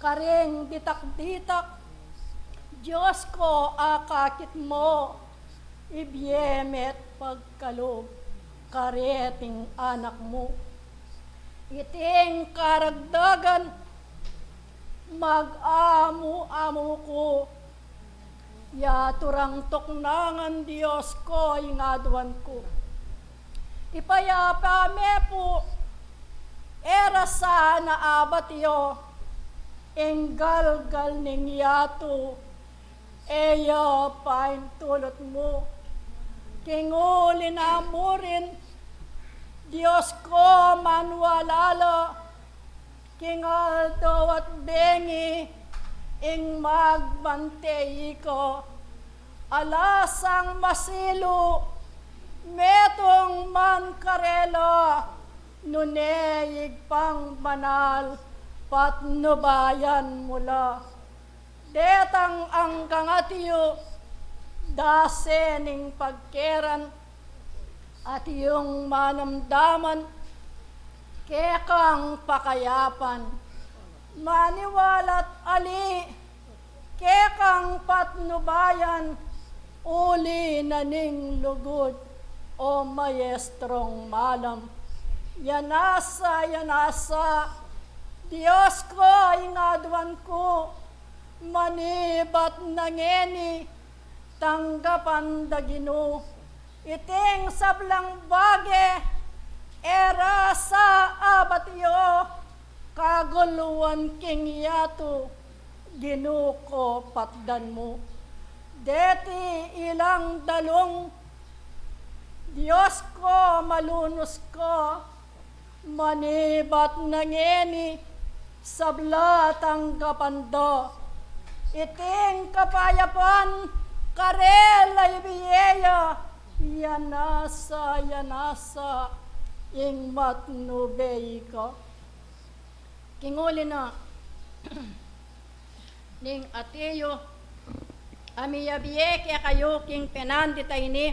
karing ditak-ditak, Dios ko, akakit mu, ibie me't pagkalub kareting anak mu. Iting karagdagan, mag-amu-amu ku, yatu rang tuknangan, Dios ko, ing aduan ku. Ipayapa me pu, e ra sana abat yu ing galgal ning yatu, e ya paintulut mu. King uli na murin, Dios ko, manwala la king aldo at bengi ing magbante ika. Ala sang masilu, metung man karela, nune Ibpang banal, patnubayan mu la. Detang anggang atyu, dase ning pagkeran, atyung manamdaman kekang pakayapan. Maniwala't ali kekang patnubayan, uli na ning lugud, o Maestrong Malam. Yanasa, yanasa, Dios ko, ing aduan ku, manibat na ngeni, tanggapan da Ginu iting sablang bage, e ra sa abat yu, kaguluan king yatu, Ginu ko, patdan mu. Deti ilang dalung, Dios ko, malunus ka, manibat na ngeni, sabla tanggapan da. Iting kapayapan, karela ibie ya, yanasa, yanasa, ing matnube ika. King uli na, ning ati yu, a miyabie kekayu king penandit a ini,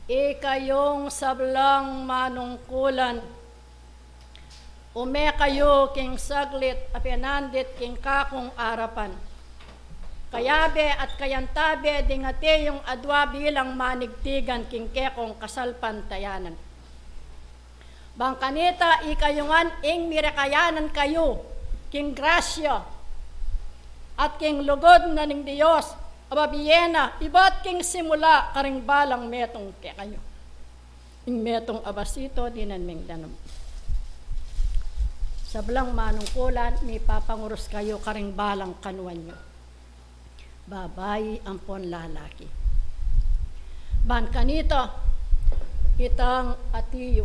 ikayung sablang manungkulan, ume kayu king saglit a penandit king kakung arapan. Kayabe at kayantabe ding ati yung adwa bilang manigtigan king kekong kasalpantayanan. Bang kanita ikayu ngan ing mirekayanan kayu king grasya at king lugud na ning Dios, a babie na ibat king simula karing balang metung kekayu. Ing metung a basito dinan ming danum. Sablang manungkulan, mipapangurus kayu karing balang kanuan yu. babai ampon lalaki. Ban kanita, itang atiyu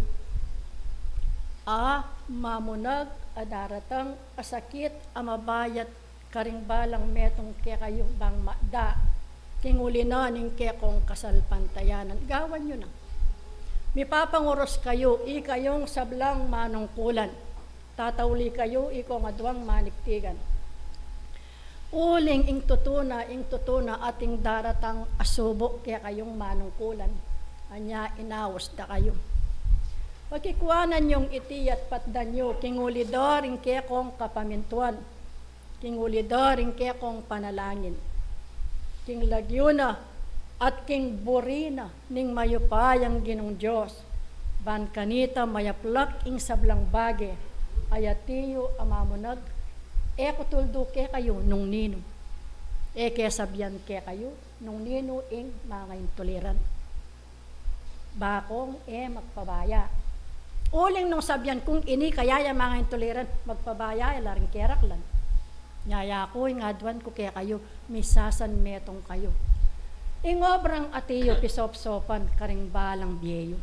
a mamunag a daratang a sakit a mabayat karing balang metung kekayu bang makda king uli na ning kekong kasalpantayanan. Gawan yu na. Mipapangurus kayu, ikayung sablang manungkulan. Tatauli kayu, ikong aduang manigtigan. Uling ing tutu na, ing tutu na ating daratang a subu kekayung manungkulan. Anya inaus da kayu. Pakikuanan yung iti at patdan yu, king uli da ring kekong kapamintuan, king uli da ring kekong panalangin, king lagyu na at king buri na ning mayupayang Ginung Dios, ban kanita mayaplak ing sablang bage, a atiyu a mamunag, e ku tuldu kekayu nung ninu, e ke sabian kekayu nung ninu ing mangaintuliran. Bakong e magpabaya. Uling nung sabian kung ini kaya ya mangaintuliran, magpabaya ya la ring keraklan. Nya yaku ing aduan ku kekayu, misasanmetung kayu. Ing obrang atiyu pisopsopan karing balang bie yu.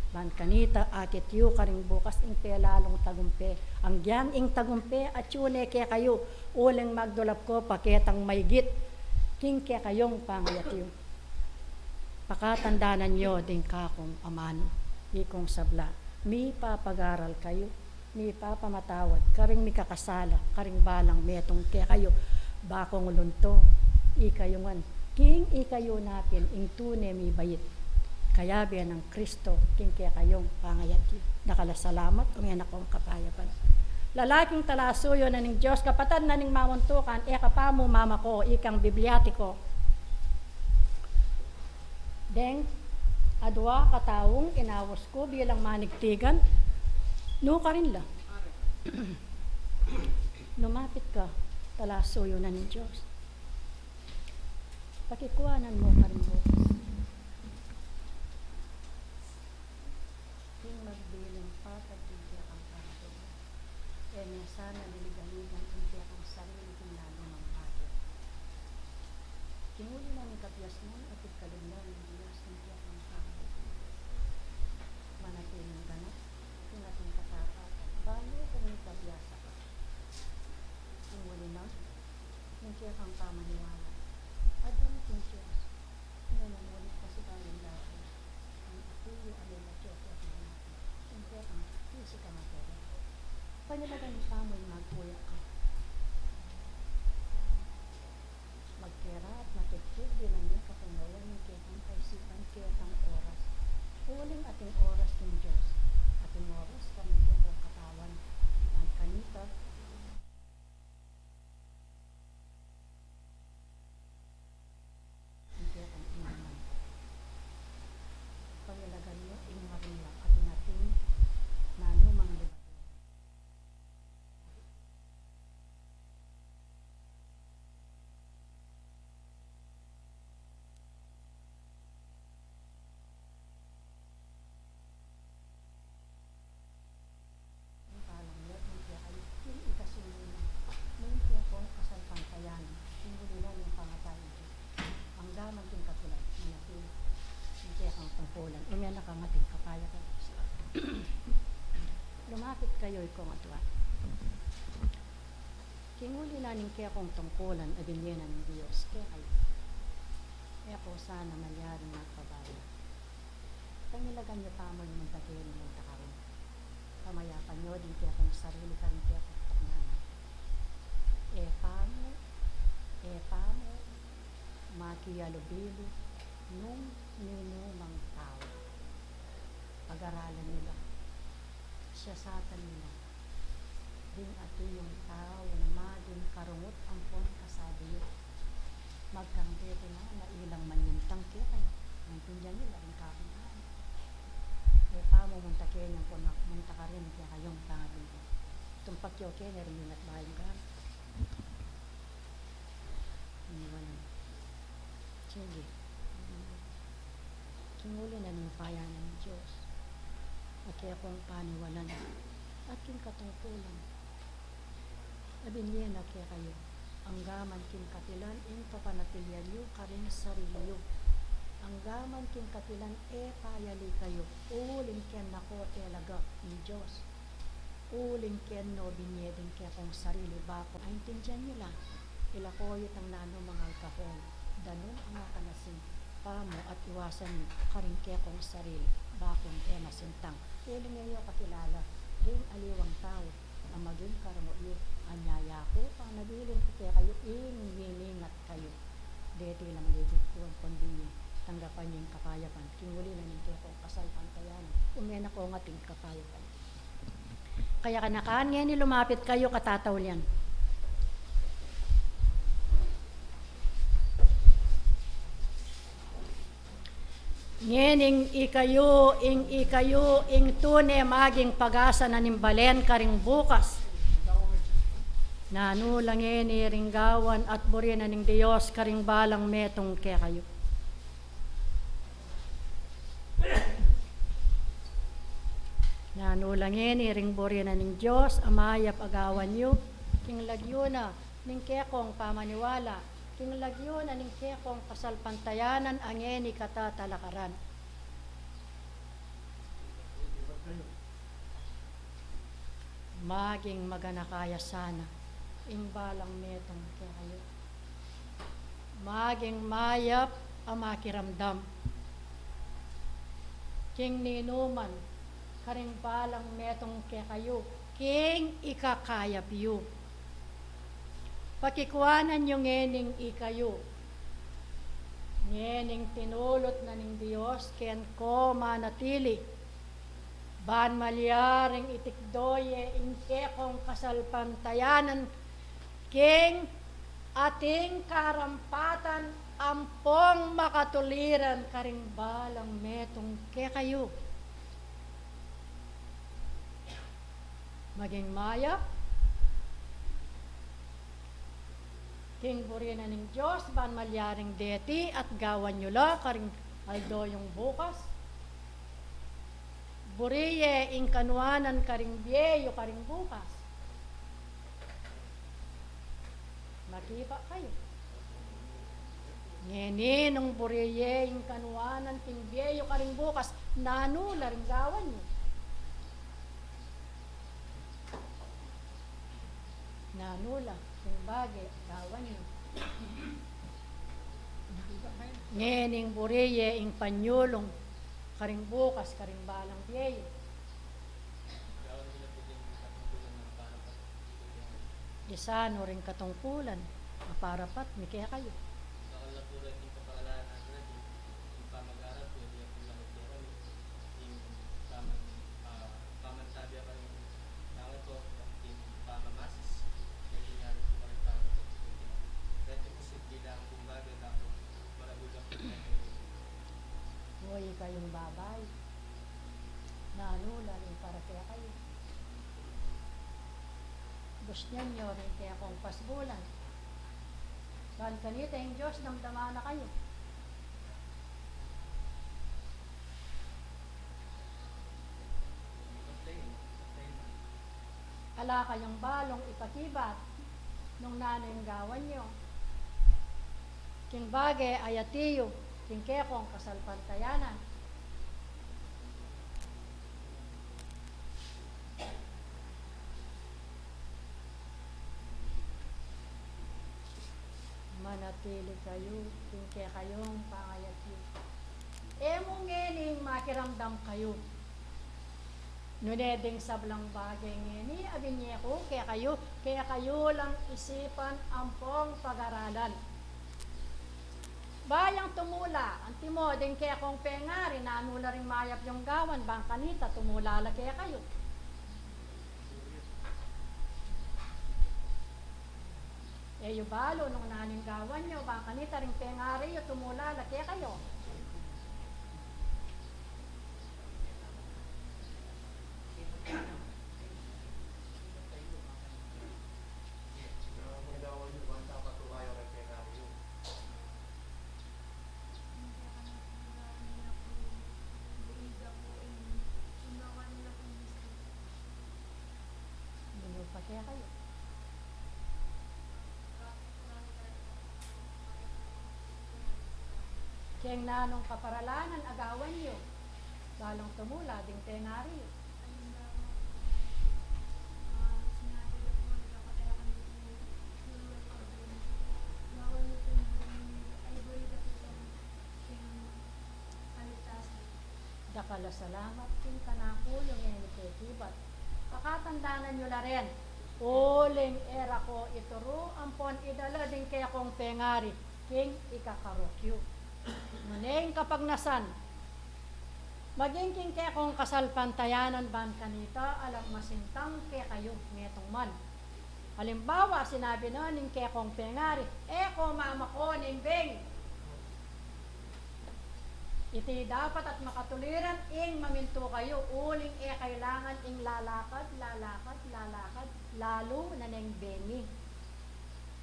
Ban kanita akit yu karing bukas ing pelalung tagumpe. Anggyang ing tagumpe atyu ne kekayu, uling magdulap ko pa ketang maigit king kekayung pangayat yu. Pakatandanan yu ding kakung amanu, ikung sabla, mipapagaral kayu, mipapamatawad karing mikakasala karing balang metung kekayu. Bakong lunto ikayu ngan, king ikayu na pin ing tune mibait, kayabe nang Kristo king kekayung pangayat yu. Dakal a salamat, ume na kong kapayapan. Lalaking talasuyu na ning Dios, kapatad na ning mamuntukan, e ka pa mu mamako, ikang bibliatiko. Deng adua kataung inaus ku bilang manigtigan, nukarin la. Lumapit ka, talasuyu na ning Dios. Pakikuanan mu karing bukas. King magbilang patag king kekang pangabubuhay, e me sana liligaligan ing kekang sarili king nanumang bage. King uli na ning kabiasnan at ing kalugnan ning Dios king kekang pangabubuhay, manatiling ganap ing ating katapatan balu kung ikabiasa ka. King uli na ning kekang pamaniwala, adwan king Dios, ne na ngunit pasibayu da ku ing atiyu a mematyu keti naku, ing kekang pisikang atere. Pangilagan yu pa mu ing magkuya ka. Magkera at matudtud bilang ing kapangawan ning kekang kaisipan, kekang oras. Uling ating oras king Dios, ating oras karing kekang katawan, at kanita, ing kekang inuman. Pangilagan yu ing marinla at ing ating nanumang libat. Ing kalang met ning kekayu king ikasimu na ning kekong kasalpantayanan, king uli na ning pangatang Dios. Angga man king katulan, manatili ing kekang tungkulan. Ume na kang ating kapayapan. Lumapit kayu, ikong aduan. King uli na ning kekong tungkulan a binie na ning Dios kekayu, e ko sana malyaring magpabaya. Pangilagan yu pa mu ing munta keni, munta karin. Pamayapan yu ding kekong sarili karing kekong pagnanan. E pa mu, e pa mu makialubilu nung ninumang tau. Pag-aralan yu la. Siasatan yu la. Ding atyu yung tau na maging karungut ampon kasabi yu. Magkambe ku na, mailang manlintang kekayu. Maintindian yu la ring kakunaan. E pa mu munta keni ampon munta karin kekayung pangalubu. Tumpak yu keni ring ingat bayung ka. Iniwan na. Sige. King uli na ning upaya na ning Dios a kekong paniwalan at king katungkulan a binie na kekayu, Anggaman king katilan ing papanatilian yu karing sarili yu. Anggaman king katilan e payali kayu, uling keni na ko, e laga ning Dios. Uling keni no binie ding kekong sarili, baku aintindian yu la. Ilako yu itang nanu mang alcohol, danum a makanasing, pamu at iwasan yu karing kekong sarili, bakung e masintang. Iling e yu kakilala ding aliwang tau a maging karango yu. Anyaya ku, panabilin ku kekayu ing mimingat kayu. Deti lang ligid ku, ampon binie, tanggapan yu ing kapayapan. King uli na ning kekong kasalpantayanan, ume na ko ngan king kapayapan. Kaya kanakan ngeni lumapit kayu, katataulian. Ngening ikayu, ing ikayu, ing tune maging pag-asa na ning balen karing bukas. Nanu la ngeni ring gawan at buri na ning Dios karing balang metung kekayu. Nanu la ngeni ring buri na ning Dios a mayap a gawan yu, king lagyu na ning kekong pamaniwala, king lagyu na ning kekong kasalpantayanan a ngeni katatalakaran. Maging maganaka ya sana ing balang metung kekayu. Maging mayap a makiramdam king ninuman karing balang metung kekayu, king ikakayap yu. Pakikuanan yu ngening ikayu, ngening tinulut na ning Dios ken ko manatili, ban malyaring itikdo ye ing kekong kasalpantayanan king ating karampatan ampong makatuliran karing balang metung kekayu. Maging mayap king buri na ning Dios, ban malyaring deti at gawan yu la karing aldo yung bukas. Buri ye ing kanuanan karing bie yu karing bukas. Makipa kayu. Ngeni nung buri ye ing kanuanan king bie yu karing bukas, nanu la ring gawan yu? Nanu la ring bage gawan yu? Ngening buri ye ing panyulung karing bukas, karing balang bie yu. Isanu ring katungkulan a parapat mi kekayu. O ikayung babai, nanu la ring para kekayu? Busnan yu ring kekong pasbulan. Ban kanita ing Dios damdaman na kayu. Ala kayung balung ipakibat nung nanu ing gawan yu king bage a yati yu king kekong kasalpantayanan. Manatili kayu king kekayung pangayat yu. E mu ngening makiramdam kayu. Nune ding sablang bage ngeni a binie ku kekayu, kekayu lang isipan ampong pag-aralan. Ba yang tumula, antimo ding kekong pengari, nanu la ring mayap yung gawan, bang kanita tumula la kekayu? E yu balu nung nanu ing gawan yu, bang kanita ring pengari yu tumula la kekayu? Nanu pa kekayu? Ing nanung kaparalan a gawan yu balang tumula ding pengari yu? Dakal a salamat king kanaku yu ngeni pekibat. Pakatandanan yu la rin, uling e ra ko ituru ampon idala ding kekong pengari king ikakarok yu. Nune ing kapagnasan, maging king kekong kasalpantayanan ban kanita alang masintang kekayu metung man. Alimbawa, sinabi na ning kekong pengari, e ko mamako ning beng. Iti dapat at makatuliran ing mamintu kayu, uling e kailangan ing lalakad, lalakad, lalakad, lalu na neng bengi.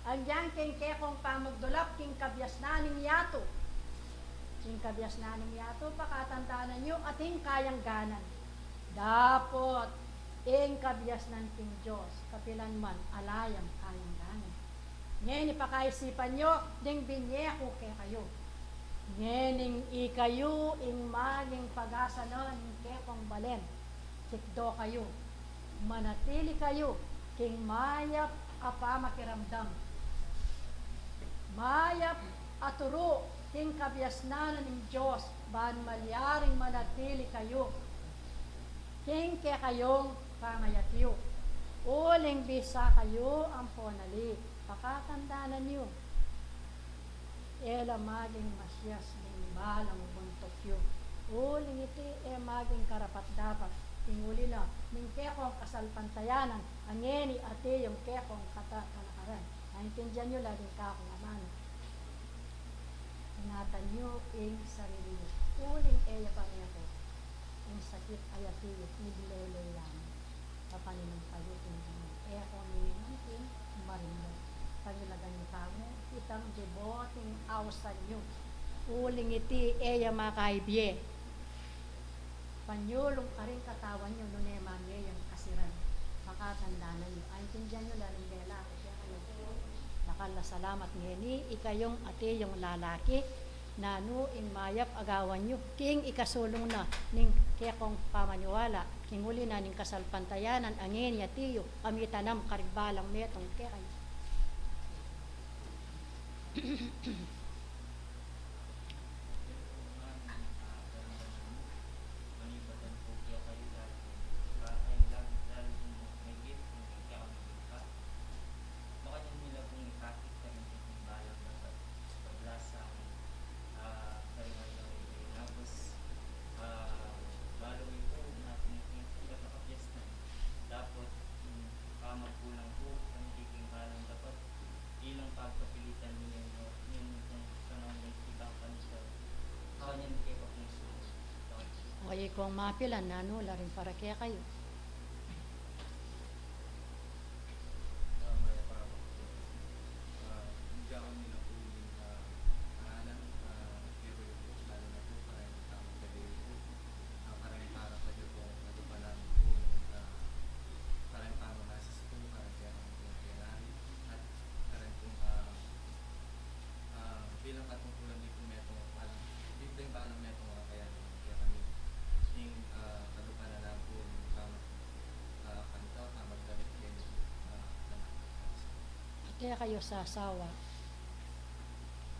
Agyang king kekong pamagdulap king kabiasnan ning yatu. King kabiasnan ning yatu, pakatandanan yu, ating kayangganan. Dapot ing kabiasnan king Dios, kapilan man, ala yang kayangganan. Ngeni pakaisipan yu ding binye ku kekayu. Ngening ikayu ing maging pag-asa na ning kekong balen. Tikdo kayu, manatili kayu king mayap a pamakiramdam, mayap a turu king kabiasnan ning Dios, ban malyaring manatili kayu king kekayung pangayat yu. Uling bisa kayu ampon ali, pakatandanan yu, e la maging masias ning balang buntuk yu. Uling iti e maging karapat-dapat, ing uli na ning kekong kasalpantayanan, a ngeni ati yung kekong katatalakaran. Aintindian yu la ding kakung amanu. Ingatan yu ing sarili yu. Uling e ya pa reku ing sakit a yati yu, miglele ya mu. Papaninum kayu king e ko mininum king marindu. Pangilagan yu kamu itang deboting ausan yu. Uling iti e ya makaibie panyulung karing katawan yu nune mame yang kasiran. Pakatandanan yu. Aintindian yu la ning dela. Dakal a salamat ngeni, ikayung ati yung lalaki, nanu ing mayap a gawan yu king ikasulung na ning kekong pamaniwala, king uli na ning kasalpantayanan a ngeni ati yu a mitanam karing balang metung kekayu. Makanyan mi la pung ipakit karing kekong balang dapat paglasang, ah, karing aldo ring Nagus, ah, balu mi pu na pung ipakit na kapias na. Dapot, mm, pamagkulang pu, karing kekong balang dapat ilang pagkapilitan mi yan, no, yan kung kanang may ibang kanisa. Makanyan mi kaya pa pung isu. O, ikong mapilan, nanu la ring para kekayu. Ah, bilang katungkulan di pu metung a balang, di pu balang metung a kaya, kaya kami ing, ah, kadupa na lang pu ing pamag-, ah, kanta, pamagdamit keni, ah, kanak. Ate kayu sasawa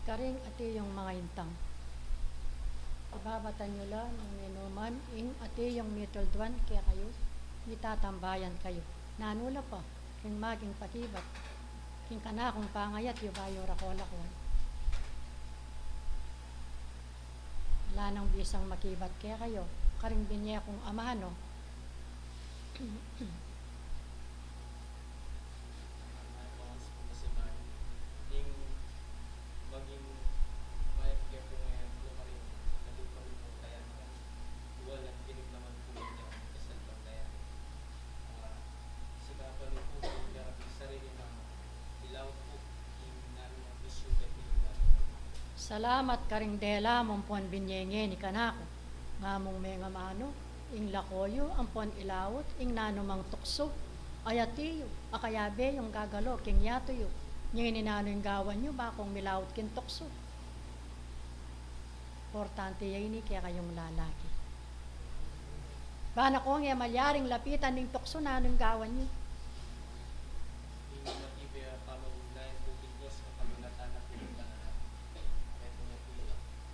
karing ati yung mangaintang. Ibabatan yu la nung ninu man ing ati yung mitulduan kekayu, mitatambayan kayu. Nanu la pa ring maging pakibat king kanakung pangayat yu bayu ra ko lakuan. Ala nang bisang makibat kekayu karing binye kung amanu. Ing maging mayap kaya pu ngayan pu karin, kadupa rin pu kaya naman, walang tinig naman pu niya ang kasalpantaya. Ah, sika pa rin pu, kaya sarili naman, ilaw pu, ing namin ang bisyo kaya pu yung namin. Salamat karing dela mung pon binye ngeni kanaku, ngamung mengamanu ing lako yu ampon ilaut ing nanumang tuksu a yati yu, a kayabe yung gagalo king yatu yu. Ngeni nanu ing gawan yu bakung milaut king tuksu? Importante ya ini kekayung lalaki. Bana kong e malyaring lapitan ning tuksu, nanung gawan yu?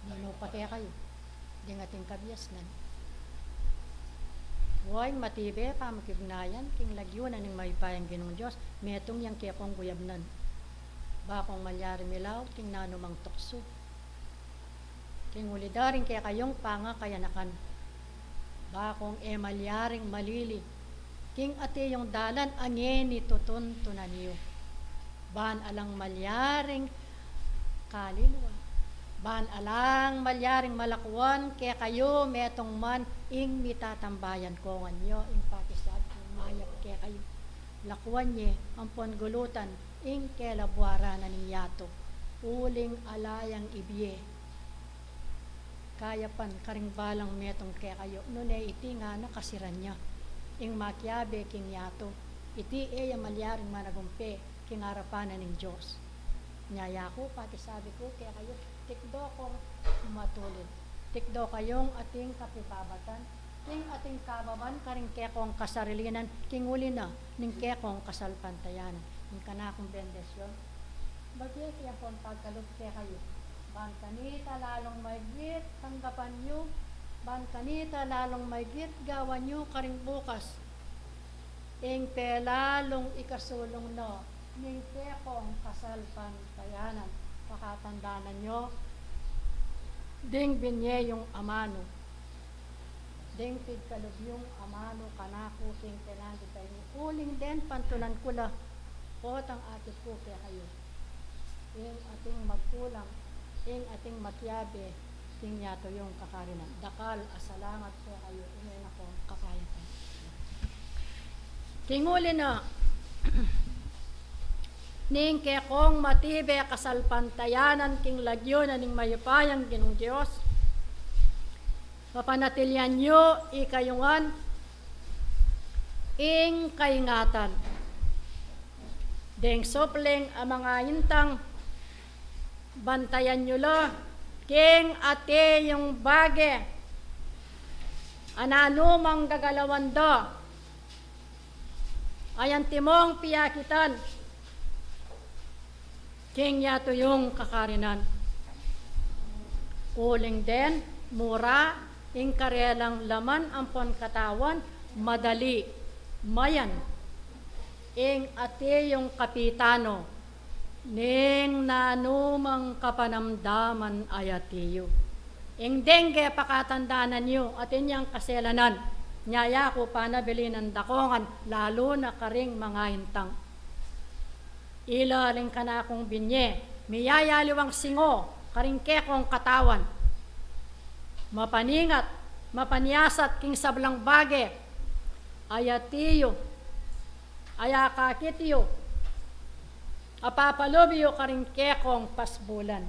Ninu pa kekayu? Ding ating kabiasnan. Wa ing matibe pamikibnayan king lagyu na ning mayupayang Ginung Dios, metung yang kekong guyabnan. Ba kong malyari milaut king nanumang tuksu. King uli da ring kekayung pangakayanakan. Ba kong e malyaring malili king ati yung dalan a ngeni tutuntunan yu. Ban alang malyaring kalilwa. Ban alang malyaring malakuan kekayu metung man ing mitatambayan ko nganyu, ing pakisabi kung mayap kekayu. Lakuan ye ampon gulutan ing kelabuaran na ning yatu, uling ala yang ibie. Kayapan karing balang metung kekayu, nune iti ngana kasiran ya ing makiabe king yatu. Iti e ya malyaring managumpe king arapan na ning Dios. Nya yaku, pakisabi ku kekayu, tikdo kong matulid. Tikdo kayung ating kapibabatan king ating kababan karing kekong kasarilinan, king uli na ning kekong kasalpantayanan. Ing kanakung bendisyon, bagye ke ampon pagkalub kekayu. Ban kanita lalung maigit tanggapan yu, ban kanita lalung maigit gawan yu karing bukas. Ing pelalung ikasulung na ning kekong kasalpantayanan, pakatandanan yu, ding binye yung amanu, ding pigkalub yung amanu kanaku king penandit a ini, uling den pantunan ku la, potang akit ku kekayu. Ing ating magkulang, ing ating makiabe king yatu yung kakarinan. Dakal a salamat kekayu, ine na kong kakayapan. King uli na ning kekong matibe kasalpantayanan king lagyu na ning mayupayang Ginung Dios, papanatilian yu ikayu ngan ing kaingatan. Deng supling a mangaintang, bantayan yu la king ati yung bage a nanumang gagalawan da, ayan timong piakitan king yatu yung kakarinan. Uling den, mura ing karelang laman ampon katawan, madali, mayan ing ati yung kapitano ning nanumang kapanamdaman a yati yu. Ing dengge pakatandanan yu, atin yang kaselanan, nya yaku panabilinan da ko ngan, lalu na karing mangaintang. Ila ring kanakung binye, miyayaliwang singo karing kekong katawan. Mapaningat, mapaniasat king sablang bage a yati yu, a akakit yu, a papalub yu karing kekong pasbulan.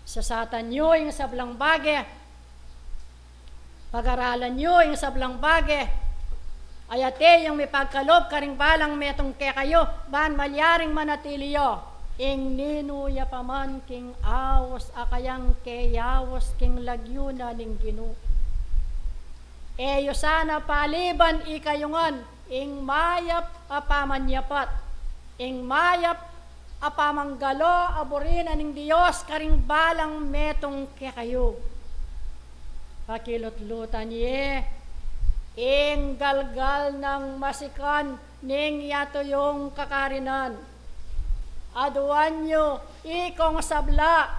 Sasatan yu ing sablang bage, pagaralan yu ing sablang bage a yati yung mipagkalub karing balang metung kekayu, ban malyaring manatili ya ing ninu ya pa man king aus a kayang keyaus king lagyu na ning Ginu. E yu sana paliban ikayu ngan ing mayap a pamanyapat, ing mayap a pamanggalo a buri na ning Dios karing balang metung kekayu. Pakilutlutan ye ing galgal nang masikan ning yatu yung kakarinan. Aduan yu ikong sabla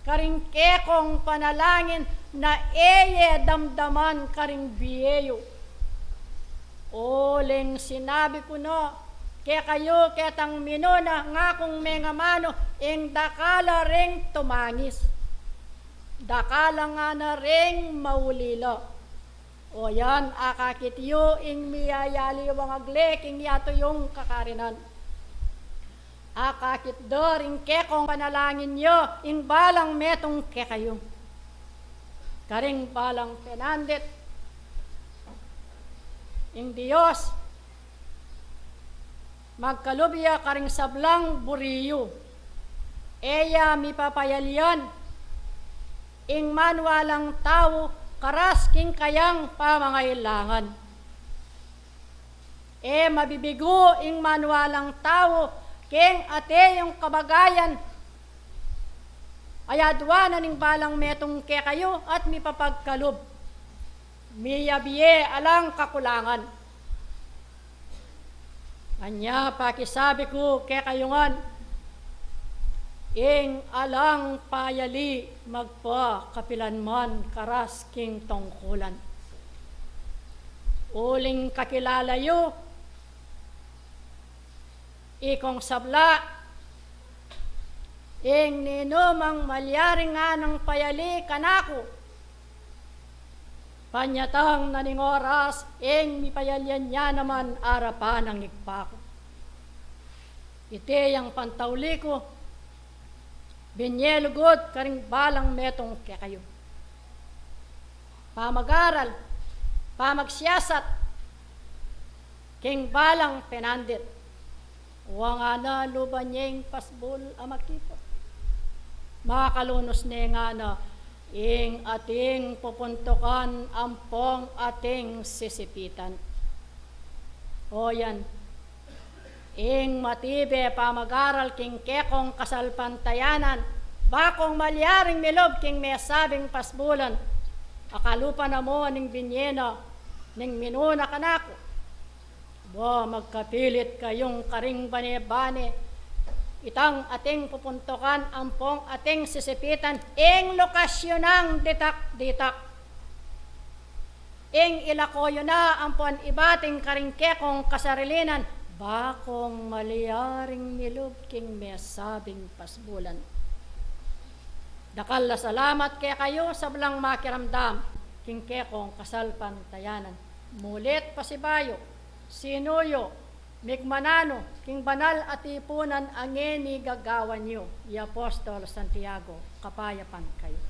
karing kekong panalangin na e ye damdaman karing bie yu. Uling sinabi ku na kekayu, ketang minuna, ngakung mengamanu, ing dakal a ring tumangis, dakal a ngana ring maulila. O yan, akakit yu ing miyayaliwang agle king yatu yung kakarinan. Akakit da ring kekong panalangin ya ing balang metung kekayu. Karing balang penandit, ing Dios magkalub ya karing sablang buri yu. E ya mipapayalian ing manualang tau karas king kayang pamangailangan. E mabibigu ing manualang tau king ate yung kabagayan. Ayadwa na ning balang metung kekayu at mipapagkalub. Miyabie alang kakulangan. Anya pakisabi ku kekayu ngan, ing alang payali magpa kapilan man karas king tungkulan. Uling kakilala yu, ikong sabla, ing ninumang malyari nganang payali kanaku, panyatang na ning oras, ing mipayalian ya naman arapan ning Ibpa ku. Iti yang pantauli ku, binye lugud karing balang metung kekayu. Pamagaral, pamagsiyasat, king balang penandit. Wa ngana luban yeng pasbul a makiput. Makalunus ne ngana ing ating pupuntukan ampong ating sisipitan. O yan, ing matibe pamagaral king kekong kasalpantayanan, bakong malyaring milub king mesabing pasbulan. Akalupa na mu ning binye na ning minuna kanaku. Ba, magkapilit kayung karing bane-bane. Itang ating pupuntukan ampong ating sisipitan, ing lokasyon nang ditak-ditak. Ing ilako yu na ampon ibat ing karing kekong kasarilinan, bakong malyaring milub king mesabing pasbulan. Dakal a salamat kekayu, sablang makiramdam king kekong kasalpantayanan. Mulit pasibayu, sinu yu, mikman na nu king banal a tipunan a ngeni gagawan yu, i Apostol Santiago. Kapayapan kayu.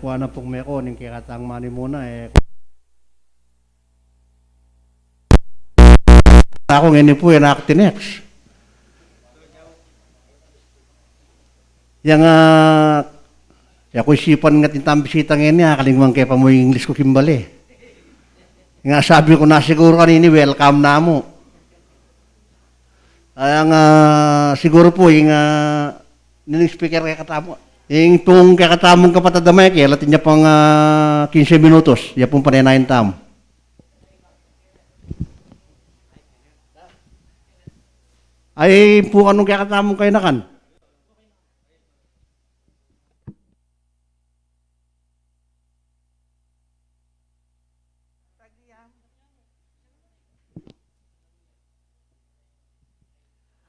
Wa na pung meko ning kekatang manimuna, e. Aku ngeni pu, e, na aku tinext. Yang, ah, ya ku isipan nga tinta ing bisita ngeni, ah, kaling mang kepa mu ing English ku kimbali. Nga sabi ku na siguru kanini, welcome na mu. Ay, ang, ah, siguru pu, ing, ah, nining speaker kekatamu. Ing tung kekatamung kapatad a Michael, atin ya pang, ah, kinse minutos, ya pung panenayan tamu. Ay, pu, anung kekatamung kainakan?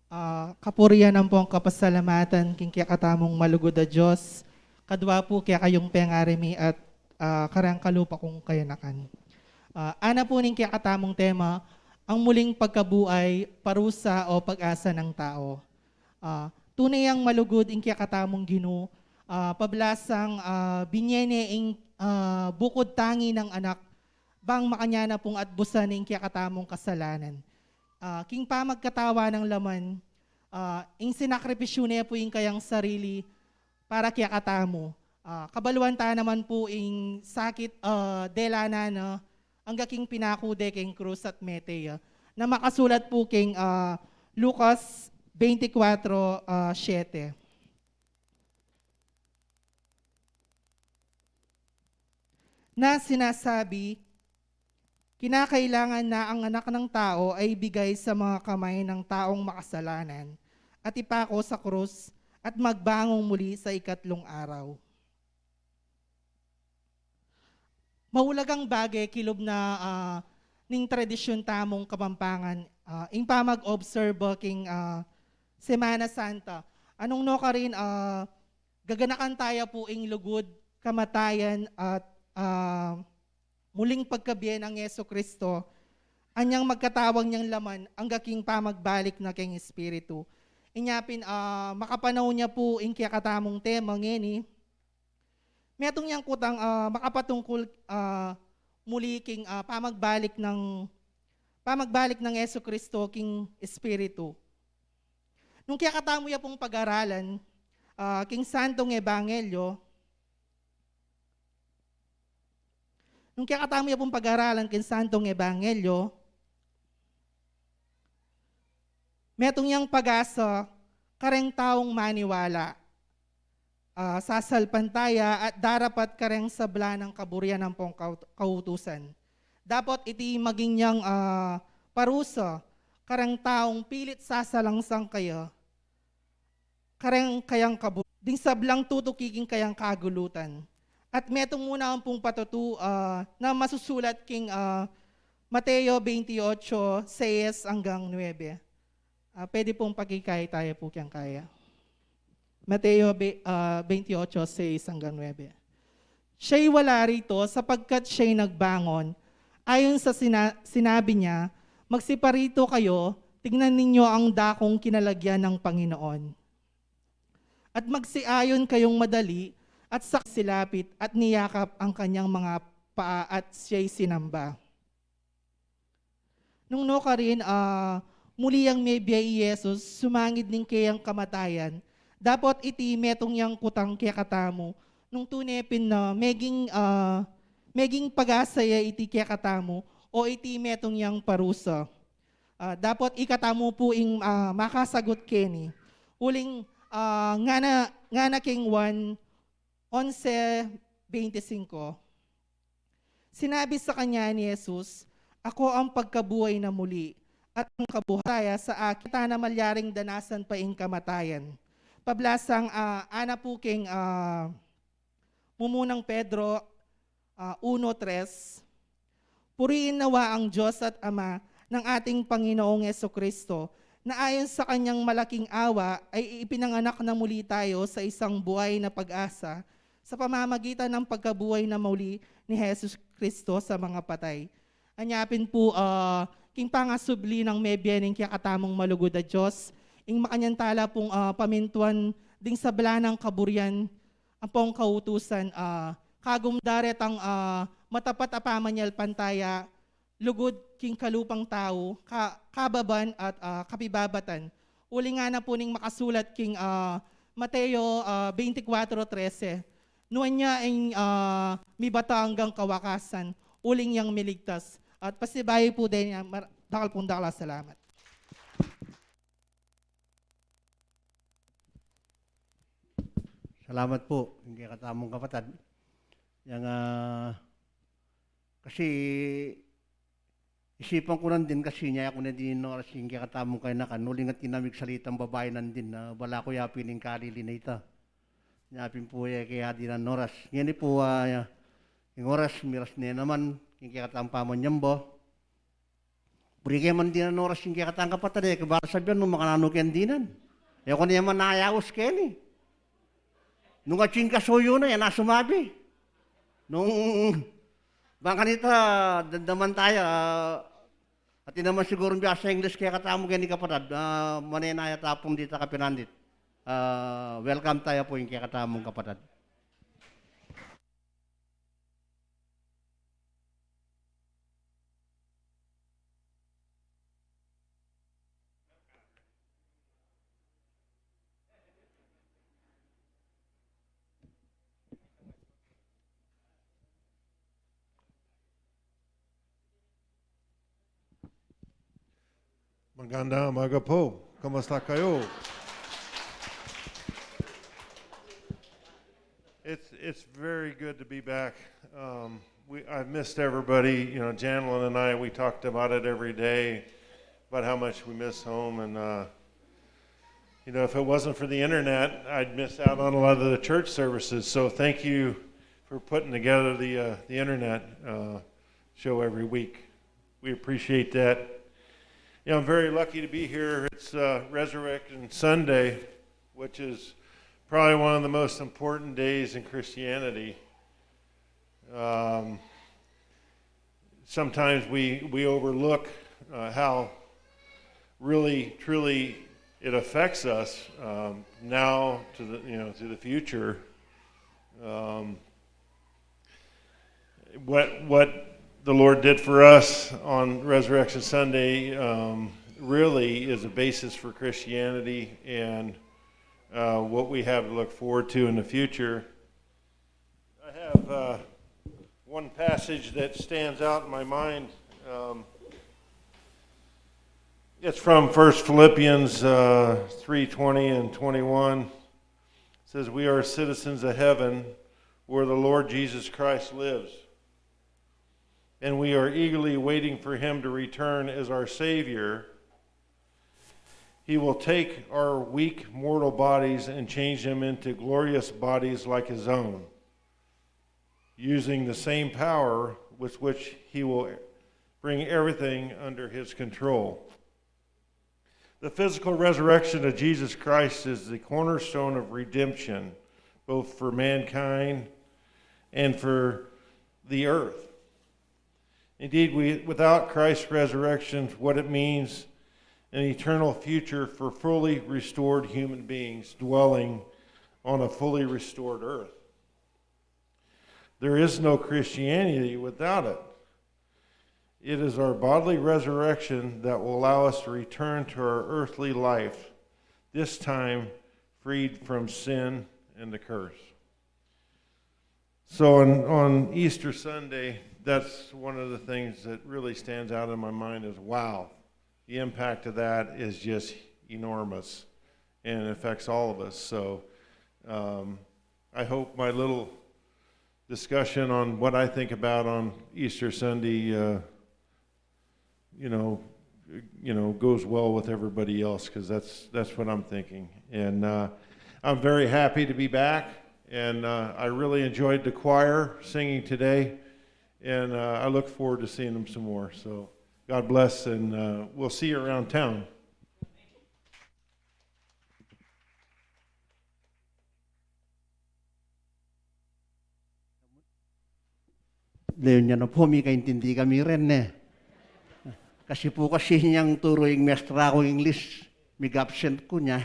Ah, kapurian ampong kapasalamatan king kekatamung malugud a Dios, kadwa pu kekayung pengarimi at, ah, kareng kalupa kung kayanakan. Ah, ana pu ning kekatamung tema, ang muling pagkabuhay, parusa o pag-asa ng tao. Ah, tune yang malugud ing kekatamung Ginu, ah, pablasang, ah, binye ne ing, ah, bukud tangi nang Anak, bang makanyan na pung atbusan ing kekatamung kasalanan. Ah, king pamagkatawan nang laman, ah, ing sinakripisyu ne pu ing kayang sarili para kekatamu. Ah, kabaluan ta naman pu ing sakit, ah, dela na, no, angga king pinaku de king krus at mete ya, na makasulat pu king, ah, Lucas twenty-four, ah, siete. Na sinasabi, kinakailangan na ang Anak ng Tao ay ibigay sa mga kamay ng taong makasalanan at ipako sa krus at magbangon muli sa ikatlong araw. Maulagang bage kilub na, ah, ning tradisyun tamung Kapampangan, ah, ing pamag-obserba king, ah, Semana Santa. Anung no karin, ah, gaganakan taya pu ing lugud, kamatayan, at, ah, muling pagkabie nang Jesucristo, anyang magkatawan yang laman angga king pamagbalik na king Espiritu. Inya pin, ah, makapanaw nya pu ing kekatamung tema ngeni, metung yang kutang, ah, makapatungkul, ah, muli king, ah, pamagbalik nang, pamagbalik nang Jesucristo king Espiritu. Nung kekatamu ya pung pag-aralan, ah, king Santong Ebanghelyo, nung kekatamu ya pung pag-aralan king Santong Ebanghelyo, metung yang pag-asa kareng taung maniwala, ah, sasalpantaya at darapat kareng sabla nang kaburian ampong kau-, kautusan. Dapot iti maging yang, ah, parusa kareng taung pilit sasalangsang kaya kareng kayang kabu-, ding sablang tutuki king kayang kagulutan. At metung mu na ampung patutu, ah, na masusulat king, ah, Mateo twenty-eight, six anggang nuebe. Ah, pwede pung pakikay taya pu keng kaya. Mateo be-, ah, twenty-eight, six anggang nuebe. Siya'y wala rito sapagkat siya'y nagbangon. Ayon sa sina-, sinabi niya, "Magsiparito kayo, tingnan ninyo ang dakong kinalagyan ng Panginoon." At magsiayon kayong madali, at sa silapit, at niyakap ang kanyang mga paa, at siya'y sinamba. Nung no karin, ah, muli yang mebie i Jesus, sumangid ning keyang kamatayan. Dapot iti metung yang kutang kekatamu, nung tune pin na meging, ah, meging pag-asa ya iti kekatamu, o iti metung yang parusa. Ah, dapot ikatamu pu ing, ah, makasagut keni. Uling, ah, ngana, ngana king Juan onse veinticinco. Sinabi sa kanya ni Jesus, "Ako ang pagkabuhay na muli at ang kabuhay. Sa akin, kita na malyaring danasan pa ing kamatayan." Pablasang, ah, ana pu king, ah, Mumunang Pedro, ah, uno tres, "Puriin nawa ang Diyos at Ama ng ating Panginoong Jesucristo, na ayon sa kanyang malaking awa ay ipinanganak na muli tayo sa isang buhay na pag-asa sa pamamagitan ng pagkabuhay na muli ni Jesus Kristo sa mga patay." Anya pin pu, ah, king pangasubli nang mebie ning kekatamung malugud a Diyos, ing makanyan tala pung, ah, pamintuan ding sabla nang kaburian ampong kautusan, ah, kagum da retang, ah, matapat a pamanyalpantaya, lugud king kalupang tau, ka-, kababan at, ah, kapibabatan. Uling ngana pu ning makasulat king, ah, Mateo, ah, twenty-four trese, "Nuan ya ing, ah, mibata anggang kawakasan, uling yang miligtas." At pasibayu pu deni, ah, mar-, dakal pung dakal a salamat. Salamat pu, ing kekatamung kapatad. Yang, ah, kasi isipan ku nandin kasi inya ku na dinin oras ing kekatamung kayanakan, uling atin a migsalitang babai nandin, ah, balaku ya pin ing kalili na ita. Nya pin pu e ke ya dinan oras. Ngeni pu, ah, ing oras miras ne naman, ing kekatamung pamanyamba. Buri ke man dinan oras ing kekatang kapatad, e ke ba sabian nung makananu ken dinan. E ku ne man nayaus keni. Nung atyu ing kasuyu na, e na sumabi. Nung bang kanita, damdaman taya, ah, atin naman sigurung biasa English kekatamu keni kapatad, ah, manenaya ta pung dita kapinandit. Ah, welcome taya pu ing kekatamung kapatad. Magandang umaga po. Kamusta kayo? It's, it's very good to be back. Um, we, I've missed everybody. You know, Janelyn and I, we talked about it every day, about how much we miss home. And, uh, you know, if it wasn't for the internet, I'd miss out on a lot of the church services. So thank you for putting together the, uh, the internet, uh, show every week. We appreciate that. You know, I'm very lucky to be here. It's, uh, Resurrection Sunday, which is probably one of the most important days in Christianity. Um, sometimes we, we overlook, uh, how really, truly it affects us, um, now to the, you know, to the future. Um, what, what the Lord did for us on Resurrection Sunday, um, really is a basis for Christianity and, uh, what we have to look forward to in the future. I have, uh, one passage that stands out in my mind. Um, it's from First Philippians, uh, three twenty and twenty-one. It says, "We are citizens of heaven, where the Lord Jesus Christ lives. And we are eagerly waiting for him to return as our Savior. He will take our weak mortal bodies and change them into glorious bodies like his own, using the same power with which he will bring everything under his control." The physical resurrection of Jesus Christ is the cornerstone of redemption, both for mankind and for the earth. Indeed, we, without Christ's resurrection, what it means an eternal future for fully restored human beings dwelling on a fully restored earth. There is no Christianity without it. It is our bodily resurrection that will allow us to return to our earthly life, this time freed from sin and the curse. So on, on Easter Sunday, that's one of the things that really stands out in my mind is, wow, the impact of that is just enormous, and it affects all of us. So, um, I hope my little discussion on what I think about on Easter Sunday, uh, you know, you know, goes well with everybody else, 'cause that's, that's what I'm thinking. And, uh, I'm very happy to be back, and, uh, I really enjoyed the choir singing today, and, uh, I look forward to seeing them some more. So God bless, and, uh, we'll see you around town. Leon ya na po, mikaintindi kami rin, ne. Kasi po kasi inyang turu ing mestra kung English, mig-absent ku nya.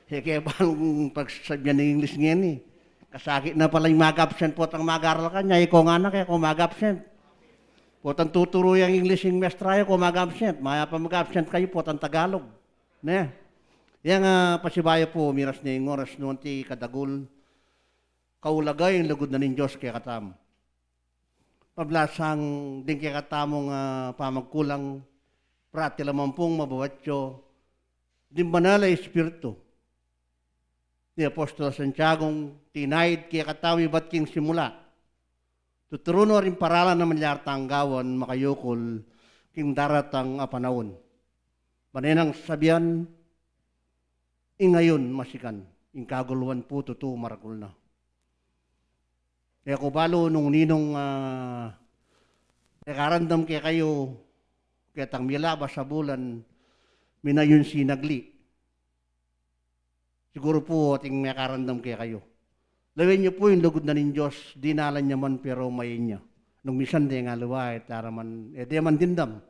E ke bang pagsabian ning English ngeni? Kasakit na pala ing mag-absent, potang mag-aral ka, nya ikaw nga na, kaya ko mag-absent. Potang tuturu yang English ing mestra yu, ko mag-absent. Mayap a mag-absent kayu, potang Tagalog. Ne? Yang, ah, pasibayu pu, miras ne ing oras, nu anti kadagul kaulaga ing lugud na ning Dios kekatamu. Pablasang ding kekatamung, ah, pamagkulang, prati la man pung mababatyo ding Banal a Espiritu. Ni Apostol Santiago, tinaid kekatamu ibat king simula. Tuturu no ring paralan a malyari tang gawan makayukul king daratang a panaun. Pane nang sabian, ing ngayun masikan, ing kaguluan pu tutu maragul na. E ku balu nung ninung, ah, e karandam kekayu, ketang milabas a bulan, minayun sinagli. Siguru pu ating mekaramdam kekayu. Lawen yu pu ing lugud na ning Dios, dinalan ya man pero mayen ya. Nung misan de nga aliwa, e tara man, e de man dimdam.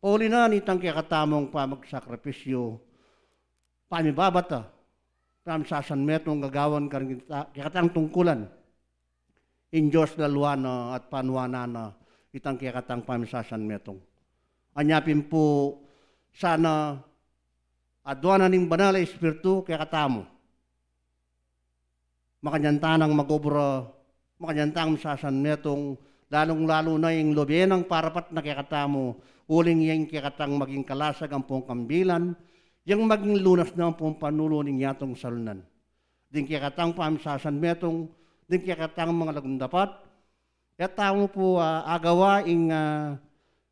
Pauli na nitang kekatamung pamagsakripisyu, pamibabata, pamisasanmetung gagawan karing kita, kekatang tungkulan. Ing Dios laluan na at panuanan na itang kekatang pamisasanmetung. Anya pin pu sana aduan na ning Banal a Espiritu kekatamu. Makanyan tanang magobra, makanyan tang misasanmetung, lalung-lalu na ing lube nang parapat na kekatamu, uling ya ing kekatang maging kalasag ampong kambilan, yang maging lunas na ampong panulu ning yatung salunan. Ding kekatang pamisasanmetung, ding kekatang mangalagum dapat, e tamu pu, ah, agawa ing, ah,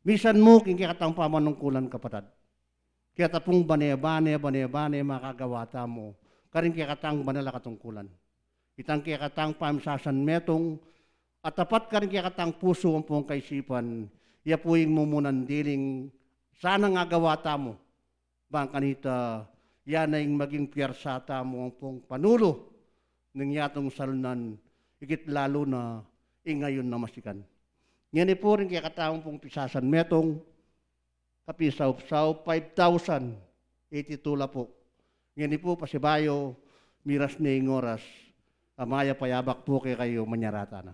misan mu king kekatang pamanungkulan, kapatad. Keta pung bane-bane, bane-bane makagawa tamu karing kekatang banal a katungkulan. Itang kekatang pamisasanmetung, atapat karing kekatang pusu ampong kaisipan, ya pu ing mumunan diling sanang agawa tamu. Bang kanita, ya na ing maging piyarsa tamu ampong panulu ning yatung salunan, ikit lalu na ing ngayun a masikan. Ngeni pu ring kekatamung pung pisasanmetung, kapisaup-saup, five thousand eighty-two la pu. Ngeni pu pasibayu, miras ne ing oras, a mayap a yabak pu kekayu, manyarata na.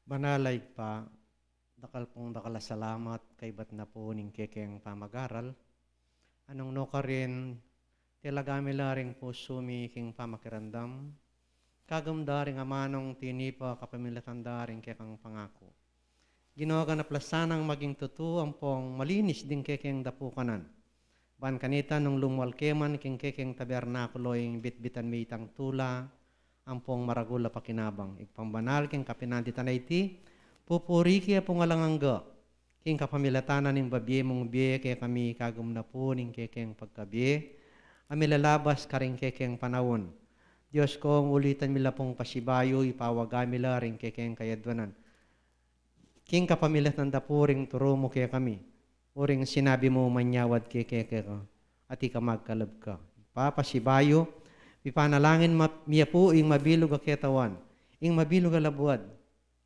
Banal a Ibpa, dakal pung dakal a salamat kaybat na pu ning kekeng pamagaral. Anung nukarin, telaga mi la ring pusu mi king pamakiramdam, kagum da ring amanung tinipa kapamilatan da ring kekang pangaku. Ginu, ganap la sanang maging tutu ampong malinis ding kekeng dapukanan. Ban kanita nung lumual ke man king kekeng tabernakulo ing bitbitan mi itang tula ampong maragul a pakinabang. Ibpang banal, king kapinanditan a iti, pupuri ke pung alang angga king kapamilatan na ning babie mung bie kekami kagum na pu ning kekeng pagkabie a milalabas karing kekeng panaun. Dios ko, ulitan mi la pung pasibayu, ipawaga mi la ring kekeng kayadwanan king kapamilatan da pu ring turu mu kekami, uring sinabi mu manyawad keke ka, at ika magkalub ka. Ibpa, pasibayu, ipanalangin ma-, mi ya pu ing mabilug a ketawan, ing mabilug a labuad,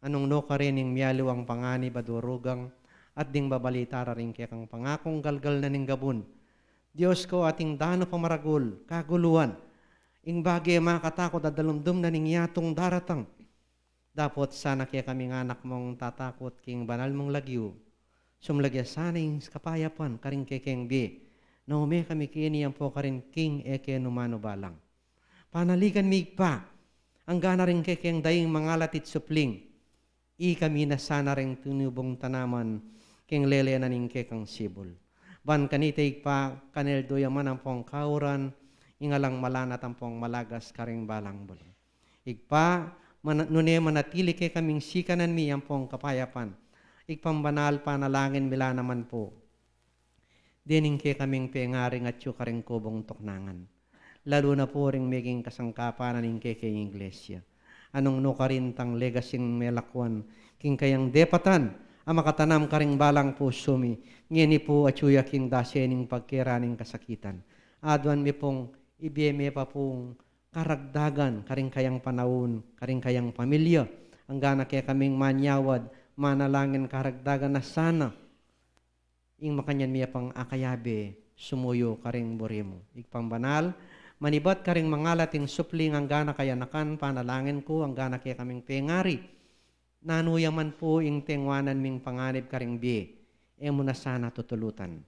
anung nukarin ing mialiwang panganib a durugang, at ding babalita ra ring kekang pangakung galgal na ning gabun. Dios ko, ating danu pamaragul, kaguluan, ing bage makatakut a dalumdum na ning yatung daratang. Dapot sana kekaming anak mung tatakut king banal mung lagyu, sumlag ya sana ing kapayapan karing kekeng bie, na ume kami keni ampo karin king e ke nu manu balang. Panaligan mi, Ibpa, angga na ring kekeng daing mangalat it supling, ikami na sana ring tinubung tanaman king lele na ning kekang sibul. Ban kanita, Ibpa, kaneldo ya man ampong kauran ing alang malanat ampong malagas karing balang bulung. Ibpa, mana-, nune manatili kekaming sikanan mi ampong kapayapan. Ibpang banal, panalangin mi la naman pu dening kekaming pengaring atyu karing kubung tuknangan, lalu na pu ring meging kasangkapan na ning kekeng Iglesia. Anung nukarin tang legasing melakwan king kayang depatan a makatanam karing balang pusu mi, ngeni pu atyu ya king dase ning pagkera ning kasakitan. Aduan mi pung ibie me pa pung karagdagan karing kayang panaun, karing kayang pamilya, angga na kekaming manyawad, manalangin karagdagan na sana ing makanyan mi ya pang akayabe sumuyu karing buri mu. Ibpang banal, manibat karing mangalat ing supling angga na kayanakan, panalangin ku, angga na kekaming pengari, nanu ya man pu ing tengwanan ming panganib karing bie, e mu na sana tutulutan.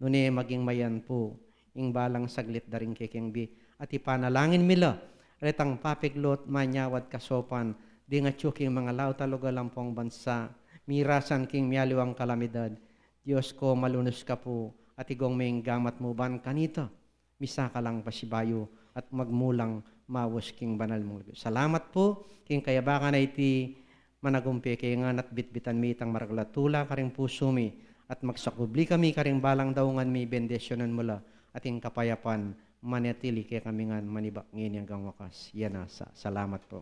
Nune maging mayan pu ing balang saglit da ring kekeng bie, at ipanalangin mi la retang papiglut, manyawad, kasopan ding atyu king mangalaut a lugal ampong bansa, mirasan king mialiwang kalamidad. Dios ko, malunus ka pu, at igong me ing gamat mu ban kanita, misaka lang pasibayu at magmulang maus king banal mung lagyu. Salamat pu king kayabakan a iti, managumpe ke ngan at bitbitan mi itang maragul a tula karing pusu mi, at magsakubli kami karing balang daungan mi, bendisyunan mu la, at ing kapayapan manatili kekami ngan manibat ngeni anggang wakas. Iya na sa. Salamat pu.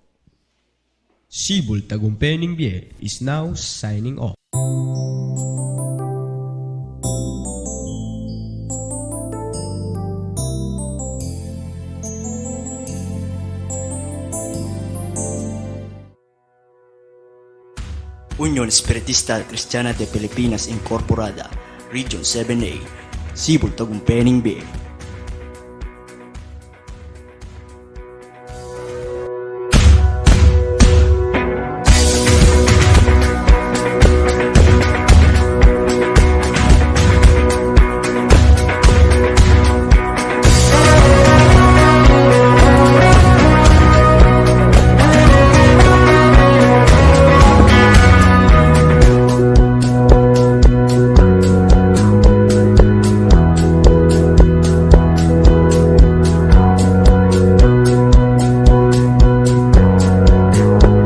Sibul Tagumpe ning Bie is now signing off. Union Espiritista Cristiana de Pilipinas Incorporada, Region seven A, Sibul Tagumpe ning Bie.